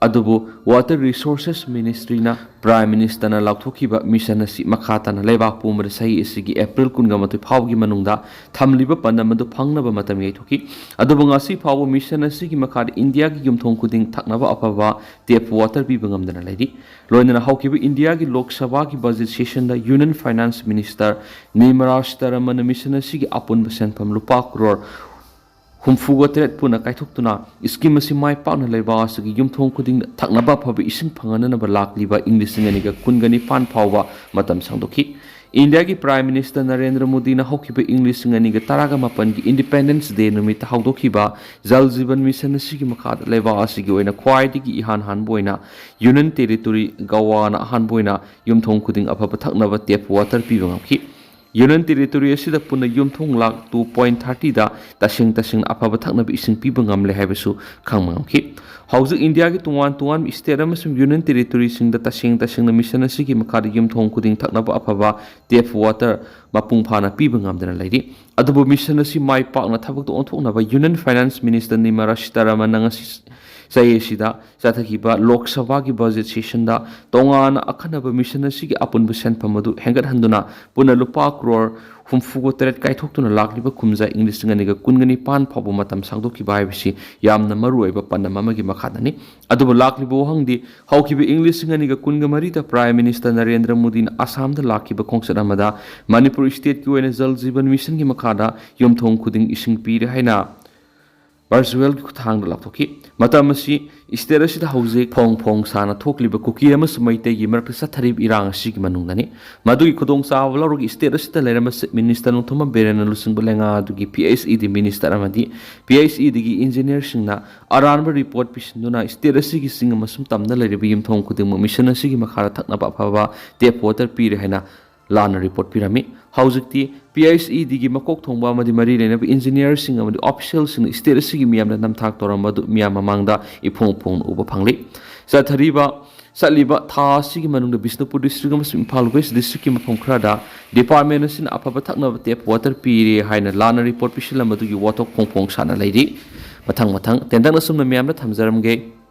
ꯑꯗꯨꯕꯨ Water Resources Ministryꯅ Prime Ministerꯅ ꯂꯥꯎꯊꯣꯛꯈꯤꯕ mission ꯑꯁꯤ ꯃꯈꯥ ꯇꯥꯅ ꯂꯩꯕꯥꯛ ꯄꯨꯝꯕꯗ ꯆꯍꯤ ꯑꯁꯤꯒꯤ April ꯀꯨꯟꯒ ꯃꯥꯊꯣꯏ ꯐꯥꯎꯕꯒꯤ ꯃꯅꯨꯡꯗ ꯊꯝꯂꯤꯕ ꯄꯥꯟꯗꯝ ꯑꯗꯨ ꯐꯪꯅꯕ ꯃꯇꯝ ꯌꯩꯊꯣꯛꯈꯤ꯫ ꯑꯗꯨꯕꯨ ꯉꯁꯤ ꯐꯥꯎꯕ mission ꯑꯁꯤꯒꯤ ꯃꯈꯥꯗ ꯏꯟꯗꯤꯌꯥꯒꯤ ꯌꯨꯝꯊꯣꯡ ꯈꯨꯗꯤꯡ ꯊꯛꯅꯕ ꯑꯐꯕ tap water ꯄꯤꯕ ꯉꯝꯗꯅ ꯂꯩꯔꯤ꯫ ꯂꯣꯏꯅꯅ ꯍꯧꯈꯤꯕ ꯏꯟꯗꯤꯌꯥꯒꯤ ꯂꯣꯛ ꯁꯚꯥꯒꯤ budget sessionꯗ Union Finance Minister Nirmala Sitharamanꯅ mission ꯑꯁꯤꯒꯤ ꯑꯄꯨꯟꯕ ꯁꯦꯟꯐꯝ ꯂꯨꯄꯥ ꯀ꯭ꯔꯣꯔ ꯍꯨꯝꯐꯨꯒ ꯇꯔꯦꯠ ꯄꯨꯟꯅ ꯀꯥꯏꯊꯣꯛꯇꯨꯅ scheme ꯑꯁꯤ ꯃꯥꯏ ꯄꯥꯛꯅ ꯂꯩꯕꯥꯛ ꯑꯁꯤꯒꯤ ꯌꯨꯝꯊꯣꯡ ꯈꯨꯗꯤꯡꯗ ꯊꯛꯅꯕ ꯑꯐꯕ ꯏꯁꯤꯡ ꯐꯪꯍꯟꯅꯅꯕ ꯂꯥꯛꯂꯤꯕ ꯏꯪ ꯂꯤꯁꯤꯡ ꯑꯅꯤꯒ ꯀꯨꯟꯒ ꯅꯤꯄꯥꯟ ꯐꯥꯎꯕ ꯃꯇꯝ ꯁꯥꯡꯗꯣꯛꯈꯤ꯫ ꯏꯟꯗꯤꯌꯥꯒꯤ Prime Minister ꯅꯔꯦꯟꯗ꯭ꯔ ꯃꯣꯗꯤꯅ ꯍꯧꯈꯤꯕ ꯏꯪ ꯂꯤꯁꯤꯡ ꯑꯅꯤꯒ ꯇꯔꯥꯒ ꯃꯥꯄꯟꯒꯤ Independence Day ꯅꯨꯃꯤꯠꯇ ꯍꯧꯗꯣꯛꯈꯤꯕ Jal Jeevan Mission ꯑꯁꯤꯒꯤ ꯃꯈꯥꯗ ꯂꯩꯕꯥꯛ ꯑꯁꯤꯒꯤ ꯑꯣꯏꯅ ꯈ꯭ꯋꯥꯏꯗꯒꯤ ꯏꯍꯥꯟ ꯍꯥꯟꯕ ꯑꯣꯏꯅ Union Territory ꯒꯋꯥꯅ ꯑꯍꯥꯟꯕ ꯑꯣꯏꯅ ꯌꯨꯝꯊꯣꯡ ꯈꯨꯗꯤꯡ ꯑꯐꯕ ꯊꯛꯅꯕ tap water ꯄꯤꯕ ꯉꯝꯈꯤ꯫ Union Territory ꯑꯁꯤꯗ ꯄꯨꯟꯅ ꯌꯨꯝꯊꯣꯡ ꯂꯥꯈ two point thirtyꯗ ꯇꯁꯦꯡ ꯇꯁꯦꯡꯅ ꯑꯐꯕ ꯊꯛꯅꯕ ꯏꯁꯤꯡ ꯄꯤꯕ ꯉꯝꯂꯦ ꯍꯥꯏꯕꯁꯨ ꯈꯪꯕ ꯉꯝꯈꯤ꯫ ꯍꯧꯖꯤꯛ ꯏꯟꯗꯤꯌꯥꯒꯤ ꯇꯣꯉꯥꯟ ꯇꯣꯉꯥꯟꯕ state ꯑꯃꯁꯨꯡ Union Territoryꯁꯤꯡꯗ ꯇꯁꯦꯡ ꯇꯁꯦꯡꯅ mission ꯑꯁꯤꯒꯤ ꯃꯈꯥꯗ ꯌꯨꯝꯊꯣꯡ ꯈꯨꯗꯤꯡ ꯊꯛꯅꯕ ꯑꯐꯕ tap water ꯃꯄꯨꯡ ꯐꯥꯅ ꯄꯤꯕ ꯉꯝꯗꯅ ꯂꯩꯔꯤ꯫ ꯑꯗꯨꯕꯨ mission ꯑꯁꯤ ꯃꯥꯏ ꯄꯥꯛꯅ ꯊꯕꯛꯇ ꯑꯣꯟꯊꯣꯛꯅꯕ Union Finance Minister Nirmala Sitharamanꯅ ꯉꯁꯤ ꯆꯍꯤ ꯑꯁꯤꯗ ꯆꯠꯊꯈꯤꯕ ꯂꯣꯛ ꯁꯚꯥꯒꯤ budget sessionꯗ ꯇꯣꯉꯥꯟꯅ ꯑꯈꯟꯅꯕ mission ꯑꯁꯤꯒꯤ ꯑꯄꯨꯟꯕ ꯁꯦꯟꯐꯝ ꯑꯗꯨ ꯍꯦꯟꯒꯠꯍꯟꯗꯨꯅ ꯄꯨꯟꯅ ꯂꯨꯄꯥ ꯀ꯭ꯔꯣꯔ ꯍꯨꯝꯐꯨꯒ ꯇꯔꯦꯠ ꯀꯥꯏꯊꯣꯛꯇꯨꯅ ꯂꯥꯛꯂꯤꯕ ꯀꯨꯝꯖꯥ ꯏꯪ ꯂꯤꯁꯤꯡ ꯑꯅꯤꯒ ꯀꯨꯟꯒ ꯅꯤꯄꯥꯟ ꯐꯥꯎꯕ ꯃꯇꯝ ꯁꯥꯡꯗꯣꯛꯈꯤꯕ ꯍꯥꯏꯕꯁꯤ ꯌꯥꯝꯅ ꯃꯔꯨꯑꯣꯏꯕ ꯄꯥꯟꯗꯝ ꯑꯃꯒꯤ ꯃꯈꯥꯗꯅꯤ꯫ ꯑꯗꯨꯕꯨ ꯂꯥꯛꯂꯤꯕ ꯋꯥꯍꯪꯗꯤ, ꯍꯧꯈꯤꯕ ꯏꯪ ꯂꯤꯁꯤꯡ ꯑꯅꯤꯒ ꯀꯨꯟꯒ ꯃꯔꯤꯗ Prime Minister ꯅꯔꯦꯟꯗ꯭ꯔ ꯃꯣꯗꯤꯅ ꯑꯁꯥꯝꯗ ꯂꯥꯛꯈꯤꯕ ꯈꯣꯡꯆꯠ ꯑꯃꯗ ꯃꯅꯤꯄꯨꯔ stateꯀꯤ ꯑꯣꯏꯅ Jal Jeevan Missionꯒꯤ ꯃꯈꯥꯗ ꯌꯨꯝꯊꯣꯡ ꯈꯨꯗꯤꯡ ꯏꯁꯤꯡ ꯄꯤꯔꯦ ꯍꯥꯏꯅ ꯚꯔꯆꯨꯋꯦꯜꯒꯤ ꯈꯨꯠꯊꯥꯡꯗ ꯂꯥꯎꯊꯣꯛꯈꯤ꯫ ꯃꯇꯝ ꯑꯁꯤ ꯁ꯭ꯇꯦꯠ ꯑꯁꯤꯗ ꯍꯧꯖꯤꯛ ꯐꯣꯡ ꯐꯣꯡ ꯁꯥꯅ ꯊꯣꯛꯂꯤꯕ ꯀꯨꯀꯤ ꯑꯃꯁꯨꯡ ꯃꯩꯇꯩꯒꯤ ꯃꯔꯛꯇ ꯆꯠꯊꯔꯤꯕ ꯏꯔꯥꯡ ꯑꯁꯤꯒꯤ ꯃꯅꯨꯡꯗꯅꯤ꯫ ꯃꯗꯨꯒꯤ ꯈꯨꯗꯣꯡꯆꯥꯕ ꯂꯧꯔꯒ ꯁ꯭ꯇꯦꯠ ꯑꯁꯤꯗ ꯂꯩꯔꯝꯕ ꯆꯤꯐ ꯃꯤꯅꯤꯁꯇꯔ ꯅꯣꯡꯊꯣꯝꯕꯝ ꯕꯤꯔꯦꯟꯅ ꯂꯨꯆꯤꯡꯕ ꯂꯩꯉꯥꯛ ꯑꯗꯨꯒꯤ ꯄꯤ ꯑꯩꯆ ꯏ ꯗꯤ ꯃꯤꯅꯤꯁꯇꯔ ꯑꯃꯗꯤ ꯄꯤ ꯑꯩꯆ ꯏ ꯗꯤꯒꯤ ꯏꯟꯖꯤꯅꯤꯌꯔꯁꯤꯡꯅ ꯑꯔꯥꯟꯕ ꯔꯤꯄꯣꯔꯠ ꯄꯤꯁꯤꯟꯗꯨꯅ ꯁ꯭ꯇꯦꯠ ꯑꯁꯤꯒꯤ ꯆꯤꯡ ꯑꯃꯁꯨꯡ ꯇꯝꯗ ꯂꯩꯔꯤꯕ ꯌꯨꯝꯊꯣꯡ ꯈꯨꯗꯤꯡꯃꯛ ꯃꯤꯁꯟ ꯑꯁꯤꯒꯤ ꯃꯈꯥꯗ ꯊꯛꯅꯕ ꯑꯐꯕ ꯇꯦꯞ ꯋꯥꯇꯔ ꯄꯤꯔꯦ ꯍꯥꯏꯅ ꯂꯥꯟꯅ ꯔꯤꯄꯣꯔꯠ ꯄꯤꯔꯝꯃꯤ꯫ ꯍꯧꯖꯤꯛꯇꯤ ꯄꯤ ꯑꯩꯆ ꯏ ꯗꯤꯒꯤ ꯃꯀꯣꯛ ꯊꯣꯡꯕ ꯑꯃꯗꯤ ꯃꯔꯤ ꯂꯩꯅꯕ ꯏꯟꯖꯤꯅꯤꯌꯔꯁꯤꯡ ꯑꯃꯗꯤ ꯑꯣꯐꯤꯁꯤꯌꯦꯜꯁꯤꯡꯅ ꯁ꯭ꯇꯦꯠ ꯑꯁꯤꯒꯤ ꯃꯤꯌꯥꯝꯗ ꯅꯝꯊꯥꯛ ꯇꯧꯔꯝꯕ ꯑꯗꯨ ꯃꯤꯌꯥꯝ ꯃꯃꯥꯡꯗ ꯏꯐꯣꯡ ꯐꯣꯡꯅ ꯎꯕ ꯐꯪꯂꯤ꯫ ꯆꯠꯊꯔꯤꯕ ꯆꯠꯂꯤꯕ ꯊꯥ ꯑꯁꯤꯒꯤ ꯃꯅꯨꯡꯗ ꯕꯤꯁꯅꯨꯄꯨꯔ ꯗꯤꯁꯇ꯭ꯔꯤꯛ ꯑꯃꯁꯨꯡ ꯏꯝꯐꯥꯜ ꯋꯦꯁ ꯗꯤꯁꯇ꯭ꯔꯤꯛꯀꯤ ꯃꯐꯝ ꯈꯔꯗ ꯗꯤꯄꯥꯔꯠꯃꯦꯟ ꯑꯁꯤꯅ ꯑꯐꯕ ꯊꯛꯅꯕ ꯇꯦꯞ ꯋꯥꯇꯔ ꯄꯤꯔꯦ ꯍꯥꯏꯅ ꯂꯥꯟꯅ ꯔꯤꯄꯣꯔꯠ ꯄꯤꯁꯤꯜꯂꯝꯕꯗꯨꯒꯤ ꯋꯥꯊꯣꯛ ꯐꯣꯡ ꯐꯣꯡ ꯁꯥꯅ ꯂꯩꯔꯤ꯫ ꯃꯊꯪ ꯃꯊꯪ ꯇꯦꯟꯇꯛꯅ ꯁꯨꯝꯅ ꯃꯌꯥꯝꯗ ꯊꯝꯖꯔꯝꯒꯦ꯫